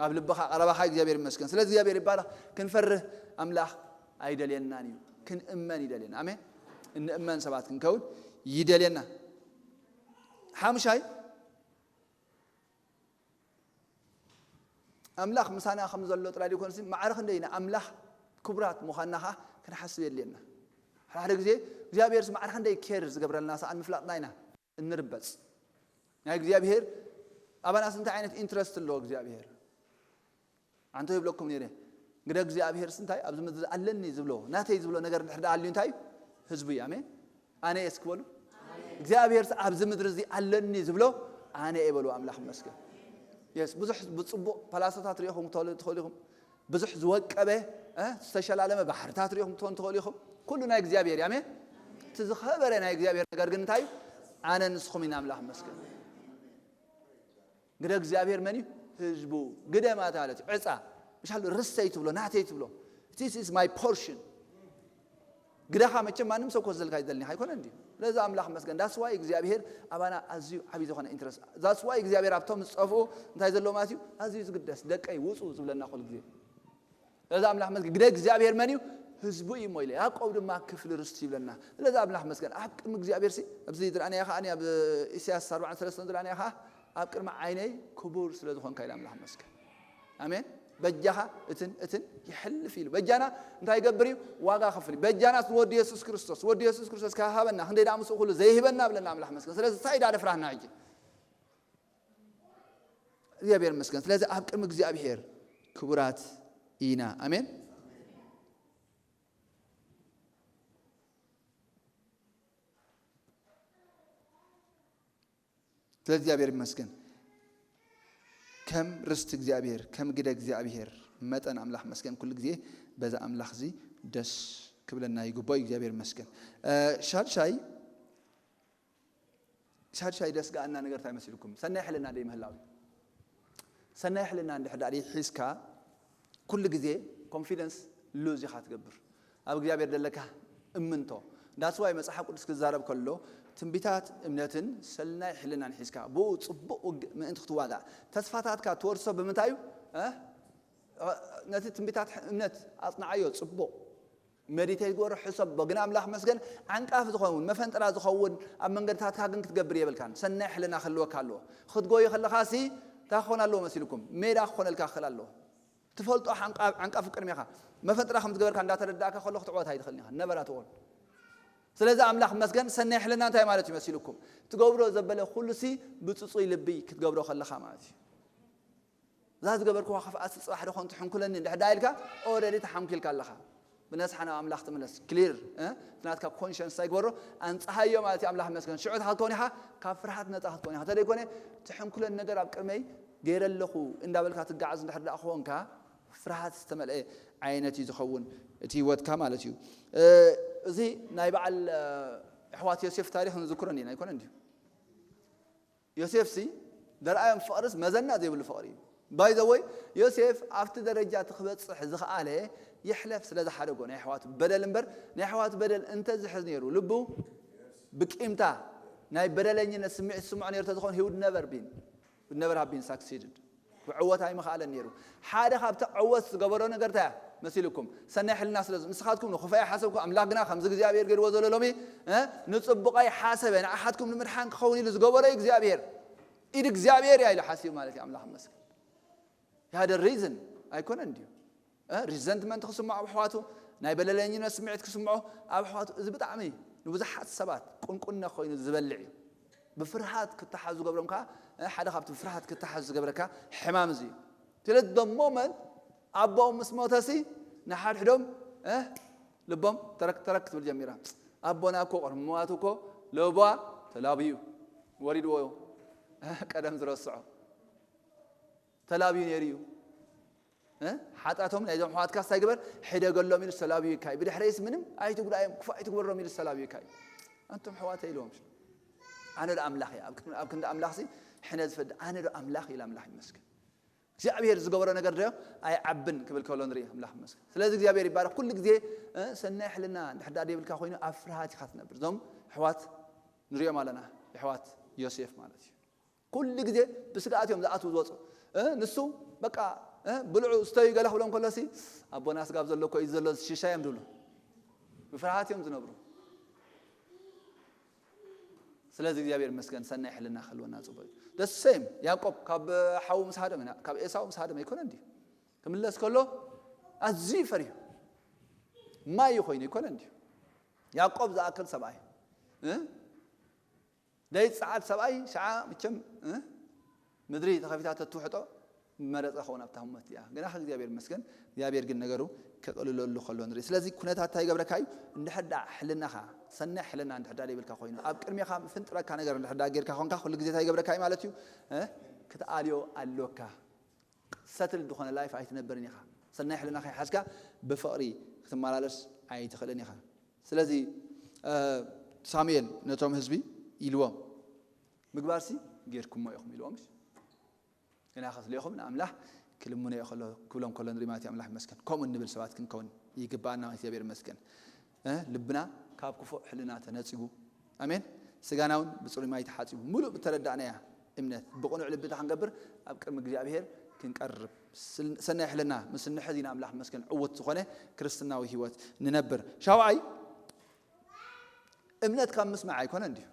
ኣብ ልብኻ ቀረባኻ እዩ። እግዚኣብሔር ይመስገን። ስለዚ እግዚኣብሔር ይባረኽ። ክንፈርህ ኣምላኽ ኣይደልየናን እዩ። ክንእመን ይደልየና። ኣሜን። እንእመን ሰባት ክንከውን ይደልየና። ሓሙሻይ፣ ኣምላኽ ምሳና ከም ዘሎ ጥራይ ዘይኮነሲ፣ ማዕረ ክንደይ ንኣምላኽ ክቡራት ምዃንና ኸዓ ክንሓስብ የድልየና። ሓደ ሓደ ግዜ እግዚኣብሔርስ ማዕረ ክንደይ ኬር ዝገብረልና ሰኣን ምፍላጥና ኢና እንርበጽ። ናይ እግዚኣብሔር ኣባናስ እንታይ ዓይነት ኢንትረስት ኣለዎ እግዚኣብሔር? ኣንተ ይብለኩም ነይረ። ግደ እግዚኣብሔርስ እንታይ ኣብዚ ምድሪ ኣለኒ ዝብሎ፣ ናተይ ዝብሎ ነገር እንድሕር ደኣ ኣልዩ እንታይ እዩ? ህዝቡ እዩ። ኣሜን። ኣነ እየ እስኪ በሉ። እግዚኣብሔርስ ኣብዚ ምድሪ እዚ ኣለኒ ዝብሎ ኣነ እየ በሉ። ኣምላኽ ይመስገን። የስ፣ ብዙሕ ብጽቡቕ ፓላሶታት ርኢኹም ትኸሉ-፣ ትኸሉ ኢኹም። ብዙሕ ዝወቀበ፣ እ፣ ዝተሸላለመ ባሕርታት ርኢኹም ትኾኑ ትኸሉ ኢኹም። ኩሉ ናይ እግዚኣብሔር እዩ። ኣሜን። እቲ ዝኸበረ ናይ እግዚኣብሔር ነገር ግን እንታይ እዩ? ኣነ ንስኹም ኢና። ኣምላኽ ይመስገን። ግደ እግዚኣብሔር መን እዩ? ህዝቡ። ግደ ማለት ማለት እዩ ዕፃ። ምሻሉ ርስተይ ትብሎ፣ ናተይ ትብሎ። This is my portion። ግደኻ መቸም ማንም ሰብ ክወስደልካ ይደልኒ ኣይኮነ እንዲ። ስለዚ ኣምላኽ መስገን። That's why እግዚኣብሔር ኣባና ኣዝዩ ዓብዪ ዝኾነ ኢንትረስት። That's why እግዚኣብሔር ኣብቶም ዝጠፍኡ እንታይ ዘለዎ ማለት እዩ? ኣዝዩ ዝግደስ። ደቀይ ውፁ ዝብለና ኩሉ ግዜ። ስለዚ ኣምላኽ መስገን። ግደ እግዚኣብሔር መን እዩ? ህዝቡ እዩ እሞ ኢለ። ያዕቆብ ድማ ክፍሊ ርስቱ ይብለና። ስለዚ ኣምላኽ መስገን። ኣብ ቅድሚ እግዚኣብሔር ሲ፣ ኣብዚ ዝረኣናዮ ከኣ፣ ኣብ ኢሳያስ ኣርባዕተ ሰለስተ ዝረኣናዮ ከኣ፣ ኣብ ቅድሚ ዓይነይ ክቡር ስለ ዝኾንካ ኢለ ኣምላኽ መስገን። ኣሜን። በጃኻ እትን እትን ይሕልፍ ኢሉ። በጃና እንታይ ይገብር እዩ? ዋጋ ከፍል እዩ። በጃና ወዲ የሱስ ክርስቶስ፣ ወዲ የሱስ ክርስቶስ ካብ ሃበና፣ ክንደይ ደኣ ምስኡ ኩሉ ዘይህበና ብለና ኣምላኽ መስገን። ስለዚ እንታይ ደኣ ደፍራህና ሕጂ? እግዚኣብሔር ይመስገን። ስለዚ ኣብ ቅድሚ እግዚኣብሔር ክቡራት ኢና። ኣሜን። ስለ እግዚኣብሔር ይመስገን። ከም ርስቲ እግዚኣብሔር፣ ከም ግደ እግዚኣብሔር መጠን ኣምላኽ መስገን። ኩሉ ግዜ በዛ ኣምላኽ እዚ ደስ ክብለና ይግባእ። እግዚኣብሔር ይመስገን። እ፣ ሻድሻይ፣ ሻድሻይ ደስ ገኣና ነገር እንታይ መሲልኩም? ሰናይ ሕልና ደይ ምህላው። ሰናይ ሕልና እንድሕር ደኣ ሒዝካ፣ ኩሉ ግዜ ኮንፊደንስ ሉዝ ኢኻ ትገብር። ኣብ እግዚኣብሔር ደለካ እምንቶ። That's why መጽሓፍ ቅዱስ ክዛረብ ከሎ፣ ትንቢታት እምነትን ሰናይ ሕልናን ሒዝካ፣ ብኡ ጽቡቕ ውግእ ምእንቲ ክትዋጋእ፣ ተስፋታትካ ትወርሶ ብምንታይ እዩ? እ? ነቲ ትንቢታት እምነት ኣጽንዓዮ፣ ጽቡቕ ሜዲቴት ግበሮ፣ ሕሰቦ። ግን ኣምላኽ መስገን፣ ዓንቃፊ ዝኸውን፣ መፈንጠራ ዝኸውን፣ ኣብ መንገድታትካ ግን ክትገብር የብልካን። ሰናይ ሕልና ክህልወካ ኣለዎ። ክትጎዩ ከለኻ ሲ፣ እንታይ ክኾን ኣለዎ መሲልኩም? ሜዳ ክኾነልካ ክኽእል ኣለዎ። ትፈልጦ ዓንቃ-፣ ዓንቃፊ ቅድሜኻ። መፈንጠራ ከም ዝገበርካ እንዳተረዳእካ ከሎ ክትዕወት ኣይትኽእልን ኢኻ። ነበር ኣትኾን። ስለዚ ኣምላኽ መስገን፣ ሰናይ ሕልና እንታይ ማለት እዩ መሲልኩም? ትገብሮ ዘበለ ኩሉ ሲ፣ ብጽጹይ ልቢ ክትገብሮ ከለኻ ማለት እዩ። እዛ ዝገበርክዋ ክፍኣት ጽባሕ ዶ ኮን ትሕንኩለኒ እንድሕር ደኣ ኢልካ፣ ኦረዲ ተሓንኪልካ ኣለኻ። ብነስሓ ናብ ኣምላኽ ትምለስ። ክሊር፣ እ? እቲ ናትካ ኮንሸንስ እንታይ ግበሮ? ኣንጽሃዮ ማለት እዩ። ኣምላኽ ይመስገን። ሽዑ እንታይ ክትከውን ኢኻ? ካብ ፍርሃት ነጻ ክትከውን ኢኻ። እንተደይኮነ፣ ትሕንኩለኒ ነገር ኣብ ቅድመይ ገይረ ኣለኹ እንዳበልካ ትጋዓዝ እንድሕር ደኣ ኮንካ፣ ፍርሃት ዝተመልአ ዓይነት እዩ ዝኸውን እቲ ህይወትካ ማለት እዩ። እ፣ እዚ ናይ በዓል፣ እ፣ ኣሕዋት ዮሴፍ ታሪኽ ንዝክሮ እንዲና ኣይኮነ እንድዩ? ዮሴፍሲ ደርኣዮም ፍቕርስ መዘና ዘይብሉ ፍቕሪ እዩ። ባይ ዘ ወይ፣ ዮሴፍ ኣብቲ ደረጃ እቲ ክበጽሕ ዝኸኣለ ይሕለፍ ስለ ዝሓደጎ ናይ ኣሕዋቱ በደል እምበር፣ ናይ ኣሕዋቱ በደል እንተዝሕዝ ነይሩ፣ ልቡ ብቂምታ፣ ናይ በደለኝነት ስምዒት ዝስምዖ ነይሩ ተዝኾን፣ he would never been, would never have been succeeded። ክዕወት ኣይምኸኣለን ነይሩ። ሓደ ካብቲ ዕወት ዝገበሮ ነገር እንታይ እያ መሲልኩም? ሰናይ ሕልና ስለ ዝ-፣ ንስኻትኩም ንኽፉእ ኣይሓሰብኩም፣ ኣምላኽ ግና ከምዚ እግዚኣብሔር ገይርዎ ዘሎ ሎሚ፣ እ፣ ንጽቡቕ ኣይሓሰበ፣ ንኣኻትኩም ንምድሓን ክኸውን ኢሉ ዝገበሮ እዩ እግዚኣብሔር። ኢድ እግዚኣብሔር እያ ኢሉ ሓሲቡ ማለት እዩ። ኣምላኽ ይመስገን። He had a reason ኣይኮነን ድዩ? እ፣ ሪዘንትመንት ክስምዖ ኣብ ኣሕዋቱ፣ ናይ በደለኝነት ስምዒት ክስምዖ ኣብ ኣሕዋቱ። እዚ ብጣዕሚ ንብዙሓት ሰባት ቁንቁነ ኮይኑ ዝበልዕ እዩ። ብፍርሃት ክተሓዙ ዝገብሮም ከዓ፣ እ፣ ሓደ ካብቲ ብፍርሃት ክተሓዙ ዝገብረካ ሕማም እዚ እዩ። ስለዚ the moment ኣቦኦም ምስ ሞተሲ ንሓድሕዶም፣ እ፣ ልቦም ተረክ ተረክ ትብል ጀሚራ። ኣቦና እኮ ቅድሚ ምዋቱ እኮ ለቧ ተላብዩ ወሪድዎ፣ እ፣ ቀደም ዝረስዖ ተላብዩ ነይሩ እዩ። እ? ሓጢኣቶም ናይዞም ኣሕዋትካ እንታይ ግበር? ሕደገሎም ኢሉ ዝተላብዩካ እዩ። ብድሕረይስ ምንም ኣይትጉዳዮም፣ ክፉእ ኣይትግበሮም ኢሉ ዝተላብዩካ እዩ። ኣንቱም ኣሕዋተይ ኢልዎም። ኣነ ዶ ኣምላኽ እየ? ኣብ ክንዲ ኣምላኽሲ ሕነ ዝፈዲ ኣነ ዶ ኣምላኽ ኢለ ኣምላኽ ይመስገን። እግዚኣብሔር ዝገበሮ ነገር ዶ ኣይዓብን ክብል ከሎ ንርኢ ኣምላኽ ይመስገን። ስለዚ እግዚኣብሔር ይባረኽ። ኩሉ ግዜ ሰናይ ሕልና እንድሕር ደኣ ደይብልካ ኮይኑ ኣብ ፍርሃት ኢኻ ትነብር። እዞም ኣሕዋት ንሪኦም ኣለና፣ ኣሕዋት ዮሴፍ ማለት እዩ። ኩሉ ግዜ ብስግኣት እዮም ዝኣትዉ ዝወፁ። ንሱ በቃ ብልዑ ስተዩ ገለ ክብሎም ከሎሲ ኣቦና ስጋብ ዘሎ እኮ እዩ ዘሎ ሽሻ እዮም ዝብሉ። ብፍርሃት እዮም ዝነብሩ። ስለዚ እግዚኣብሔር ይመስገን ሰናይ ሕልና ክህልወና ፅቡቅ እዩ። ደሴም ያዕቆብ ካብ ሓዉ ምስ ሃደመ ኢና ካብ ኤሳው ምስ ሃደመ ኣይኮነ እንዲ ክምለስ ከሎ ኣዝዩ ፈሪሁ ማይ ኮይኑ ኣይኮነ እንዲ ያዕቆብ ዝኣክል ሰብኣይ ዘይፀዓድ ሰብኣይ ሸዓ ምቸም ምድሪ ተኸፊታ ተትውሕጦ መረፀ ኸውን ኣብታ ህሞት እያ። ግና እግዚኣብሔር ይመስገን እግዚኣብሔር ግን ነገሩ ክቕልለሉ ከሎ ንርኢ። ስለዚ ኩነታት እንታይ ይገብረካ እዩ? እንድሕር ዳ ሕልናኻ ሰናይ ሕልና እንድሕር ዳ ዘይብልካ ኮይኑ ኣብ ቅድሜኻ ምፍንጥረካ ነገር እንድሕር ዳ ጌርካ ኮንካ ኩሉ ግዜ እንታይ ይገብረካ እዩ ማለት እዩ? ክትኣልዮ ኣሎካ። ሰትል ዝኾነ ላይፍ ኣይትነብርን ኢኻ። ሰናይ ሕልና ከይሓዝካ ብፍቕሪ ክትመላለስ ኣይትኽእልን ኢኻ። ስለዚ ሳሙኤል ነቶም ህዝቢ ኢልዎም ምግባርሲ ጌርኩሞ ኢኹም ኢልዎም። ግና ከስልኹም ንኣምላኽ ክልምኖ እየ ከሎ ክብሎም ከሎ ንርኢ ማለት እዩ። ኣምላኽ ይመስገን። ከምኡ እንብል ሰባት ክንከውን ይግባኣና። እግዚኣብሔር ይመስገን። ልብና ካብ ክፉእ ሕልና ተነጺጉ ኣሜን። ስጋና እውን ብጽሩይ ማይ ተሓጺቡ ምሉእ ብተረዳእናያ እምነት ብቕኑዕ ልቢ እንታይ ክንገብር ኣብ ቅድሚ እግዚኣብሔር ክንቀርብ ሰናይ ሕልና ምስ እንሕዝ ኢና ኣምላኽ መስገን ዕውት ዝኾነ ክርስትናዊ ህይወት ንነብር። ሻውዓይ እምነት ካብ ምስማዕ ኣይኮነ እንዲዩ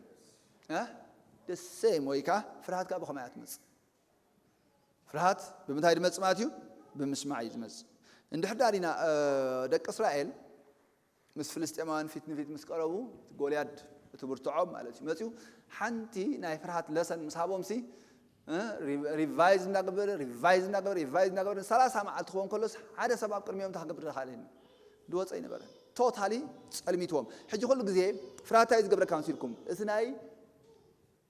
ደሴም ወይ ከዓ ፍርሃት ከዓ ብኸማይ ትመጽእ። ፍርሃት ብምንታይ ድመጽእ ማለት እዩ? ብምስማዕ እዩ ዝመጽእ። እንድሕር ዳሪና ደቂ እስራኤል ምስ ፍልስጤማውያን ፊት ንፊት ምስ ቀረቡ ጎልያድ እቲ ብርትዖም ማለት እዩ መፅኡ ሓንቲ ናይ ፍርሃት ለሰን ምስ ሃቦም ሲ ሪቫይዝ እናገበረ ሪቫይዝ እናገበረ ሪቫይዝ እናገበረ ሰላሳ መዓልቲ ክኸውን ከሎስ ሓደ ሰብ ኣብ ቅድሚኦም እንታይ ክገብር ዝኽእል ድወፀ ይነበረ። ቶታሊ ፀልሚትዎም። ሕጂ ኩሉ ግዜ ፍርሃት እንታይ ዝገብረካ መሲልኩም እቲ ናይ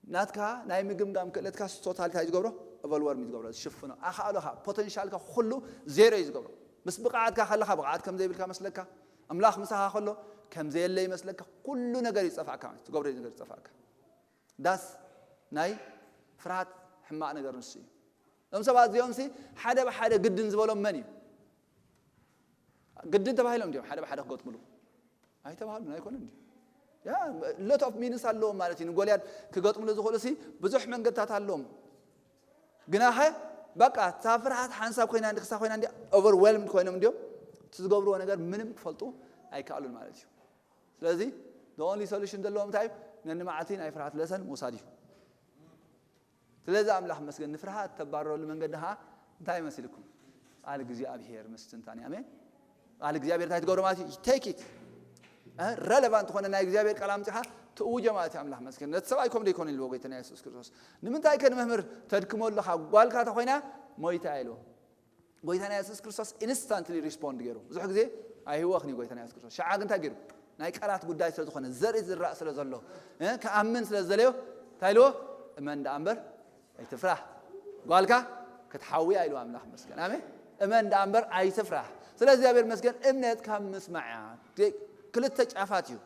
ናትካ ናይ ምግምጋም ክእለትካ ቶታሊ እንታይ ዝገብሮ ኦቨርወልም ዝገብሮ ዝሽፍኖ ኣኻእሎኻ ፖተንሻልካ ኩሉ ዜሮ እዩ ዝገብሮ። ምስ ብቕዓትካ ከለኻ ብቕዓት ከም ዘይብልካ መስለካ። ኣምላኽ ምሳኻ ከሎ ከም ዘየለ ይመስለካ። ኩሉ ነገር ይጸፋእካ ማለት ትገብሮ ነገር ይጸፋእካ። ዳስ ናይ ፍርሃት ሕማቕ ነገር ንሱ እዩ። እዞም ሰባት እዚኦም ሲ ሓደ ብሓደ ግድን ዝበሎም መን እዩ? ግድን ተባሂሎም እንዲዮም ሓደ ብሓደ ክገጥምሉ ኣይተባሃሉን ኣይኮነ እንዲ ያ ሎት ኦፍ ሚንስ ኣለዎም ማለት እዩ። ንጎልያድ ክገጥምሉ ዝኽእሉ ሲ ብዙሕ መንገድታት ኣለዎም። ግናኸ በቃ እታ ፍርሃት ሓንሳብ ኮይና እንዲ ክሳ ኮይና እንዲ ኦቨርዌልምድ ኮይኖም እንዲዮም እቲ ዝገብርዎ ነገር ምንም ክፈልጡ ኣይከኣሉን ማለት እዩ። ስለዚ the only solution ዘለዎም እንታይ እዩ? ነንመዓልቲ ናይ ፍርሃት ለሰን ምውሳድ እዩ። ስለዚ ኣምላኽ መስገን ንፍርሃት ተባረረሉ መንገዲ ኸዓ እንታይ መሲልኩም? ቃል እግዚኣብሔር ምስትንታን እዩ። ኣሜን። ቃል እግዚኣብሔር እንታይ ትገብሮ ማለት እዩ? ቴክ ኢት ረለቫንት ዝኾነ ናይ እግዚኣብሔር ቃል ኣምፂኻ ትእውጆ ማለት እዩ። ኣምላኽ መስገን ነቲ ሰብኣይ ከምዶ ይኮነ ኢልዎ ጎይታና የሱስ ክርስቶስ። ንምንታይ ከ ንመምህር ተድክሞ ኣለኻ? ጓልካ ተኮይና ሞይታ ኢልዎ። ጎይታና የሱስ ክርስቶስ ኢንስታንትሊ ሪስፖንድ ገይሩ። ብዙሕ ግዜ ኣይህወኽን እዩ ጎይታና የሱስ ክርስቶስ። ሸዓ ግን እንታይ ገይሩ? ናይ ቃላት ጉዳይ ስለ ዝኾነ፣ ዘርኢ ዝራእ ስለ ዘሎ፣ እ፣ ክኣምን ስለ ዝደለዮ፣ እንታይ ኢልዎ? እመን ደኣ እምበር ኣይትፍራህ። ጓልካ ክትሓውያ ኢልዎ ኣምላኽ መስገን። ኣሜን። እመን ደኣ እምበር ኣይትፍራህ። ስለ እግዚኣብሔር መስገን እምነት ካብ ምስማዕ እያ። ደ-፣ ክልተ ጫፋት እዩ።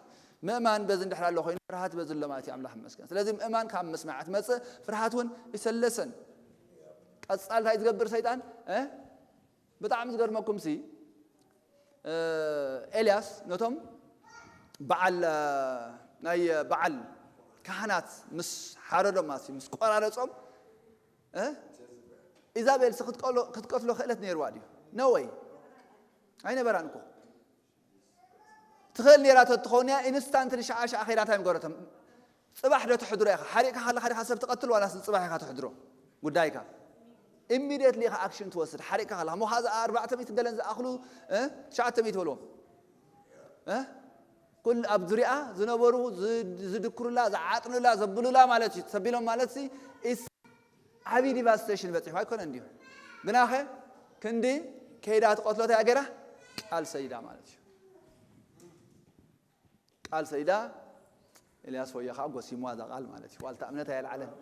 ምእማን በዚ እንድሕር ኣሎ ኮይኑ ፍርሃት በዚ ኣሎ ማለት እዩ። ኣምላኽ መስገን። ስለዚ ምእማን ካብ ምስማዕ ትመጽእ፣ ፍርሃት እውን ይሰለሰን። ቀጻል እንታይ ዝገብር ሰይጣን? እ? ብጣዕሚ ዝገርመኩም ሲ፣ እ፣ ኤልያስ ነቶም በዓል፣ እ፣ ናይ በዓል ካህናት ምስ ሓረዶም ማለት እዩ፣ ምስ ቆራረጾም፣ እ? ኢዛቤል ሲ ክትቀሎ-፣ ክትቀትሎ ክእለት ነይርዋ ድዩ? No way። ኣይነበራን እኮ። ትኽእል ነይራ ተትኸውን እያ፣ ኢንስታንትሊ ሸዓ ሸዓ ከይዳ እንታይ ምገረቶም? ጽባሕ ዶ ተሕድሮ ኢኻ? ሓሪቕካ ከለኻ ዲኻ ሰብ ትቐትል ዋላስ ንጽባሕ ኢኻ ተሕድሮ? ጉዳይካ። ኢሚድየትሊ ኢኻ ኣክሽን ትወስድ። ሓሪቕካ ከለኻ። እሞ ኸዓ እዛ ኣርባዕተ ሚእቲ ገለን ዝኣኽሉ፣ እ? ትሽዓተ ሚእቲ በልዎም። እ? ኩል ኣብ ዙርያኣ ዝነበሩ ዝ-፣ ዝድክሩላ፣ ዝዓጥኑላ፣ ዘብሉላ ማለት እዩ። ተሰቢሎም ማለት ሲ፣ ኢስ-፣ ዓብዪ ዲቫስቴሽን በፂሑ ኣይኮነ እንዲዩ። ግናኸ ክንዲ ከይዳ ትቐትሎ እንታይ ገይራ? ቃል ሰይዳ ማለት እዩ። ቃል ሰይዳ ኤልያስ ወዮ ከዓ ጎሲምዋ እዛ ቃል ማለት እዩ። ዋልታ እምነት ኣየልዓለን።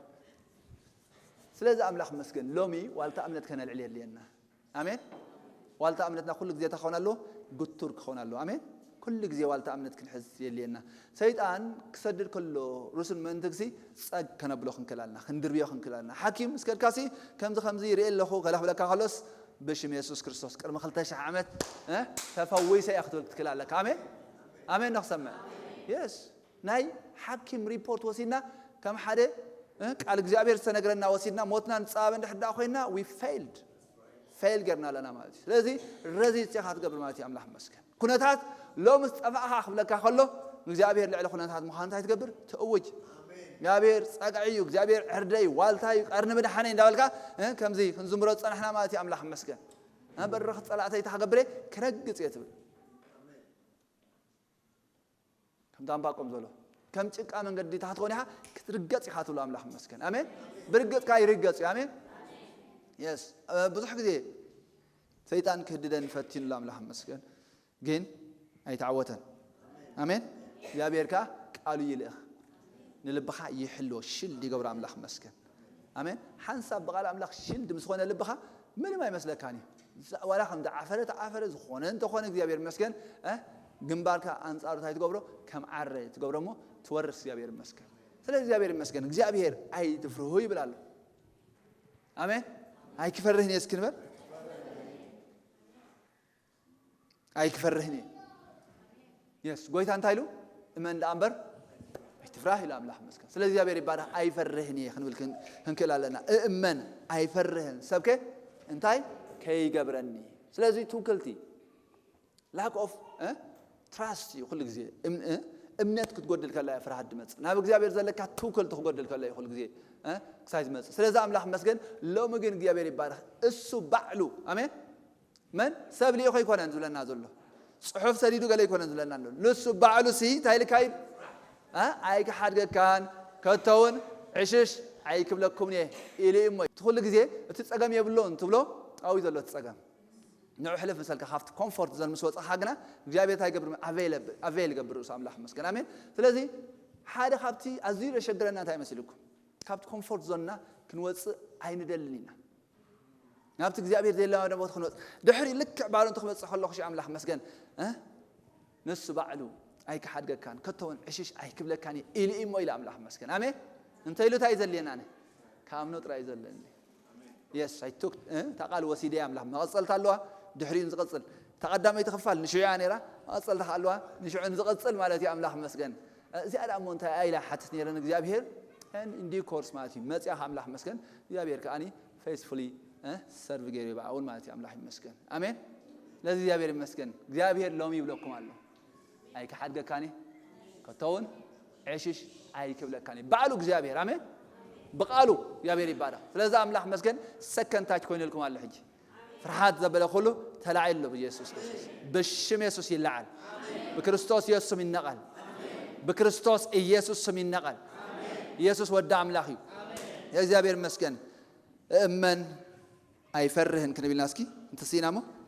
ስለዚ ኣምላኽ መስገን ሎሚ ዋልታ እምነት ከነልዕል የድልየና። ኣሜን። ዋልታ እምነትና ኩሉ ግዜ እንታይ ክኸውን ኣለዎ? ግቱር ክኸውን ኣለዎ። ኣሜን። ኩሉ ግዜ ዋልታ እምነት ክንሕዝ የድልየና። ሰይጣን ክሰድድ ከሎ ሩስን ምእንትግሲ ጸግ ከነብሎ ክንክላልና፣ ክንድርብዮ ክንክላልና። ሓኪም እስከድካሲ ከምዚ ከምዚ ይርኢ ኣለኹ ከላ ክብለካ ከሎስ ብሽም የሱስ ክርስቶስ ቅድሚ ክልተ ሽሕ ዓመት እ፣ ተፈዊሰ እያ ክትብል ክትክል ኣለካ። ኣሜን ኣሜን። ንክሰምዕ የስ ናይ ሓኪም ሪፖርት ወሲድና ከም ሓደ እ፣ ቃል እግዚኣብሔር ዝተነግረና ወሲድና ሞትና ንፃበ እንድሕር ደኣ ኮይና we failed ፌል ጌርና ኣለና ማለት እዩ። ስለዚ ረዚፅ ኢኻ ትገብር ማለት እዩ። ኣምላኽ መስገን ኩነታት ሎምስ ጠፋእኻ ክብለካ ከሎ እግዚኣብሔር ልዕሊ ኩነታት ምዃን እንታይ ትገብር ትእውጅ። እግዚኣብሔር ጸግዒ እዩ፣ እግዚኣብሔር ዕርደይ ዋልታ እዩ፣ ቀርኒ ምድሓነይ እንዳበልካ እ፣ ከምዚ ክንዝምሮ ዝጸናሕና ማለት እዩ። ኣምላኽ መስገን በርኽ ጸላእተይ ተኸገብረ ክረግጽ እየ ትብል። ከም ዳምባ ቆም ዘሎ ከም ጭቃ መንገዲ ታሕት ኮኒኻ ክትርገጽ ኢኻ ትብሎ ኣምላኽ መስገን። ኣሜን። ብርግጽካ ይርገጽ እዩ። ኣሜን። የስ ብዙሕ ግዜ ሰይጣን ክህድደን ፈቲኑሉ ኣምላኽ መስገን ግን ኣይተዓወተን። ኣሜን። እግዚኣብሔር ከኣ ቃሉ ይልእኽ ንልብኻ ይሕልዎ ሽልድ ይገብሮ ኣምላኽ መስገን። ኣሜን። ሓንሳብ ብቓል ኣምላኽ ሽልድ ምስ ኾነ ልብኻ ምንም ኣይመስለካን እዩ። ዋላ ከም ዝዓፈረ ተዓፈረ ዝኾነ እንተኾነ እግዚኣብሔር ይመስገን እ፣ ግንባርካ ኣንጻሩ እንታይ ትገብሮ ከም ዓረ ትገብሮ እሞ ትወርስ እግዚኣብሔር ይመስገን። ስለ እግዚኣብሔር ይመስገን እግዚኣብሔር ኣይትፍርሁ ይብል ኣሎ። ኣሜን። ኣይክፈርህን እየ እስኪ ንበል። ኣይክፈርህን እየ። የስ ጎይታ እንታይ ኢሉ? እመን ደኣ እምበር ኣይትፍራህ ኢሉ ኣምላኽ መስገን። ስለ እግዚኣብሔር ይባረኽ። ኣይፈርህን እየ ክንብል ክን- ክንክእል ኣለና። እእመን ኣይፈርህን ሰብከ እንታይ ከይገብረኒ። ስለዚ ትውክልቲ lack of trust እዩ ኩሉ ግዜ። እም- እ- እምነት ክትጎድል ከላ እያ ፍርሃት ድመጽእ። ናብ እግዚኣብሔር ዘለካ ትውክልቲ ክጎድል ከሎ እዩ ኩሉ ግዜ እ፣ ክሳይ ዝመጽእ። ስለዚ ኣምላኽ መስገን ሎሚ ግን እግዚኣብሔር ይባረኽ። እሱ ባዕሉ ኣሜን መን ሰብ ልኢኹ ኣይኮነን ዝብለና ዘሎ። ጽሑፍ ሰዲዱ ገለ ኣይኮነን ዝብለና ኣሎ። ንሱ ባዕሉ ሲ እንታይ ኢልካ እዩ? እ? ኣይክሓድገካን ከቶ እውን ዕሽሽ ኣይክብለኩምን እየ ኢሉ እዩ እሞ። እቲ ኩሉ ግዜ እቲ ጸገም የብሎን ትብሎ ኣብኡ ዘሎ እቲ ጸገም። ንዑ ሕልፍ ምሰልካ ካብቲ ኮምፎርት ዞን ምስ ወጻኻ ግና እግዚኣብሔር እንታይ ይገብር? ኣቬይል ይገብር ርእሱ ኣምላኽ መስገን። ኣሜን። ስለዚ ሓደ ካብቲ ኣዝዩ ዘሸግረና እንታይ መሲልኩም? ካብቲ ኮምፎርት ዞንና ክንወጽእ ኣይንደልን ኢና። ናብቲ እግዚኣብሔር ዘይለማመደ ቦታ ክንወጽእ ድሕሪ ልክዕ ባሉ እንተ ክመጽእ ከለኹ ሺ ኣምላኽ መስገን እ? ንሱ ባዕሉ ኣይክሓድገካን ከቶ እውን ዕሽሽ ኣይክብለካን እየ ኢሉ እዩ እሞ ኢሉ ኣምላኽ መስገን። ኣሜን። እንተ ኢሉ እንታይ እዩ ዘድልየና? ኣነ ከኣምኖ ጥራይ እዩ ዘለኒ። የስ ኣይቱክ እታ ቃል ወሲደ ኣምላኽ መቐጸልታ ኣለዋ። ድሕሪኡ ዝቐጽል እታ ቀዳመይቲ ክፋል ንሽዑ እያ ነይራ። መቐጸልታ ከኣ ኣለዋ ንሽዑ ዝቐጽል ማለት እዩ። ኣምላኽ መስገን። እዚኣ ደኣ እሞ እንታይ ኢላ ሓትት ነይረ ንእግዚኣብሔር እንዲ ኮርስ ማለት እዩ። መጽያ ኣምላኽ መስገን እግዚኣብሔር ከኣኒ ፌስፉሊ ሰርቭ ገይሩ ይበዓ እውን ማለት እዩ። ኣምላኽ ይመስገን። ኣሜን። ስለዚ እግዚኣብሔር ይመስገን። እግዚኣብሔር ሎሚ ይብለኩም ኣሎ ኣይክሓድገካኒ ከቶ እውን ዕሽሽ ኣይክብለካኒ ባዕሉ እግዚኣብሔር። ኣሜን። ብቃሉ እግዚኣብሔር ይባረክ። ስለዚ ኣምላኽ መስገን ሰከንታች ኮይኑልኩም ኣሎ። ሕጂ ፍርሃት ዘበለ ኩሉ ተላዒሉ ብኢየሱስ ክርስቶስ። ብሽም የሱስ ይለዓል። ብክርስቶስ የሱስ ስም ይነቐል። ብክርስቶስ ኢየሱስ ስም ይነቐል። ኢየሱስ ወዲ ኣምላኽ እዩ። እግዚኣብሔር ይመስገን። እመን ኣይፈርህን ክንብል ኢና እስኪ እንተስኢና እሞ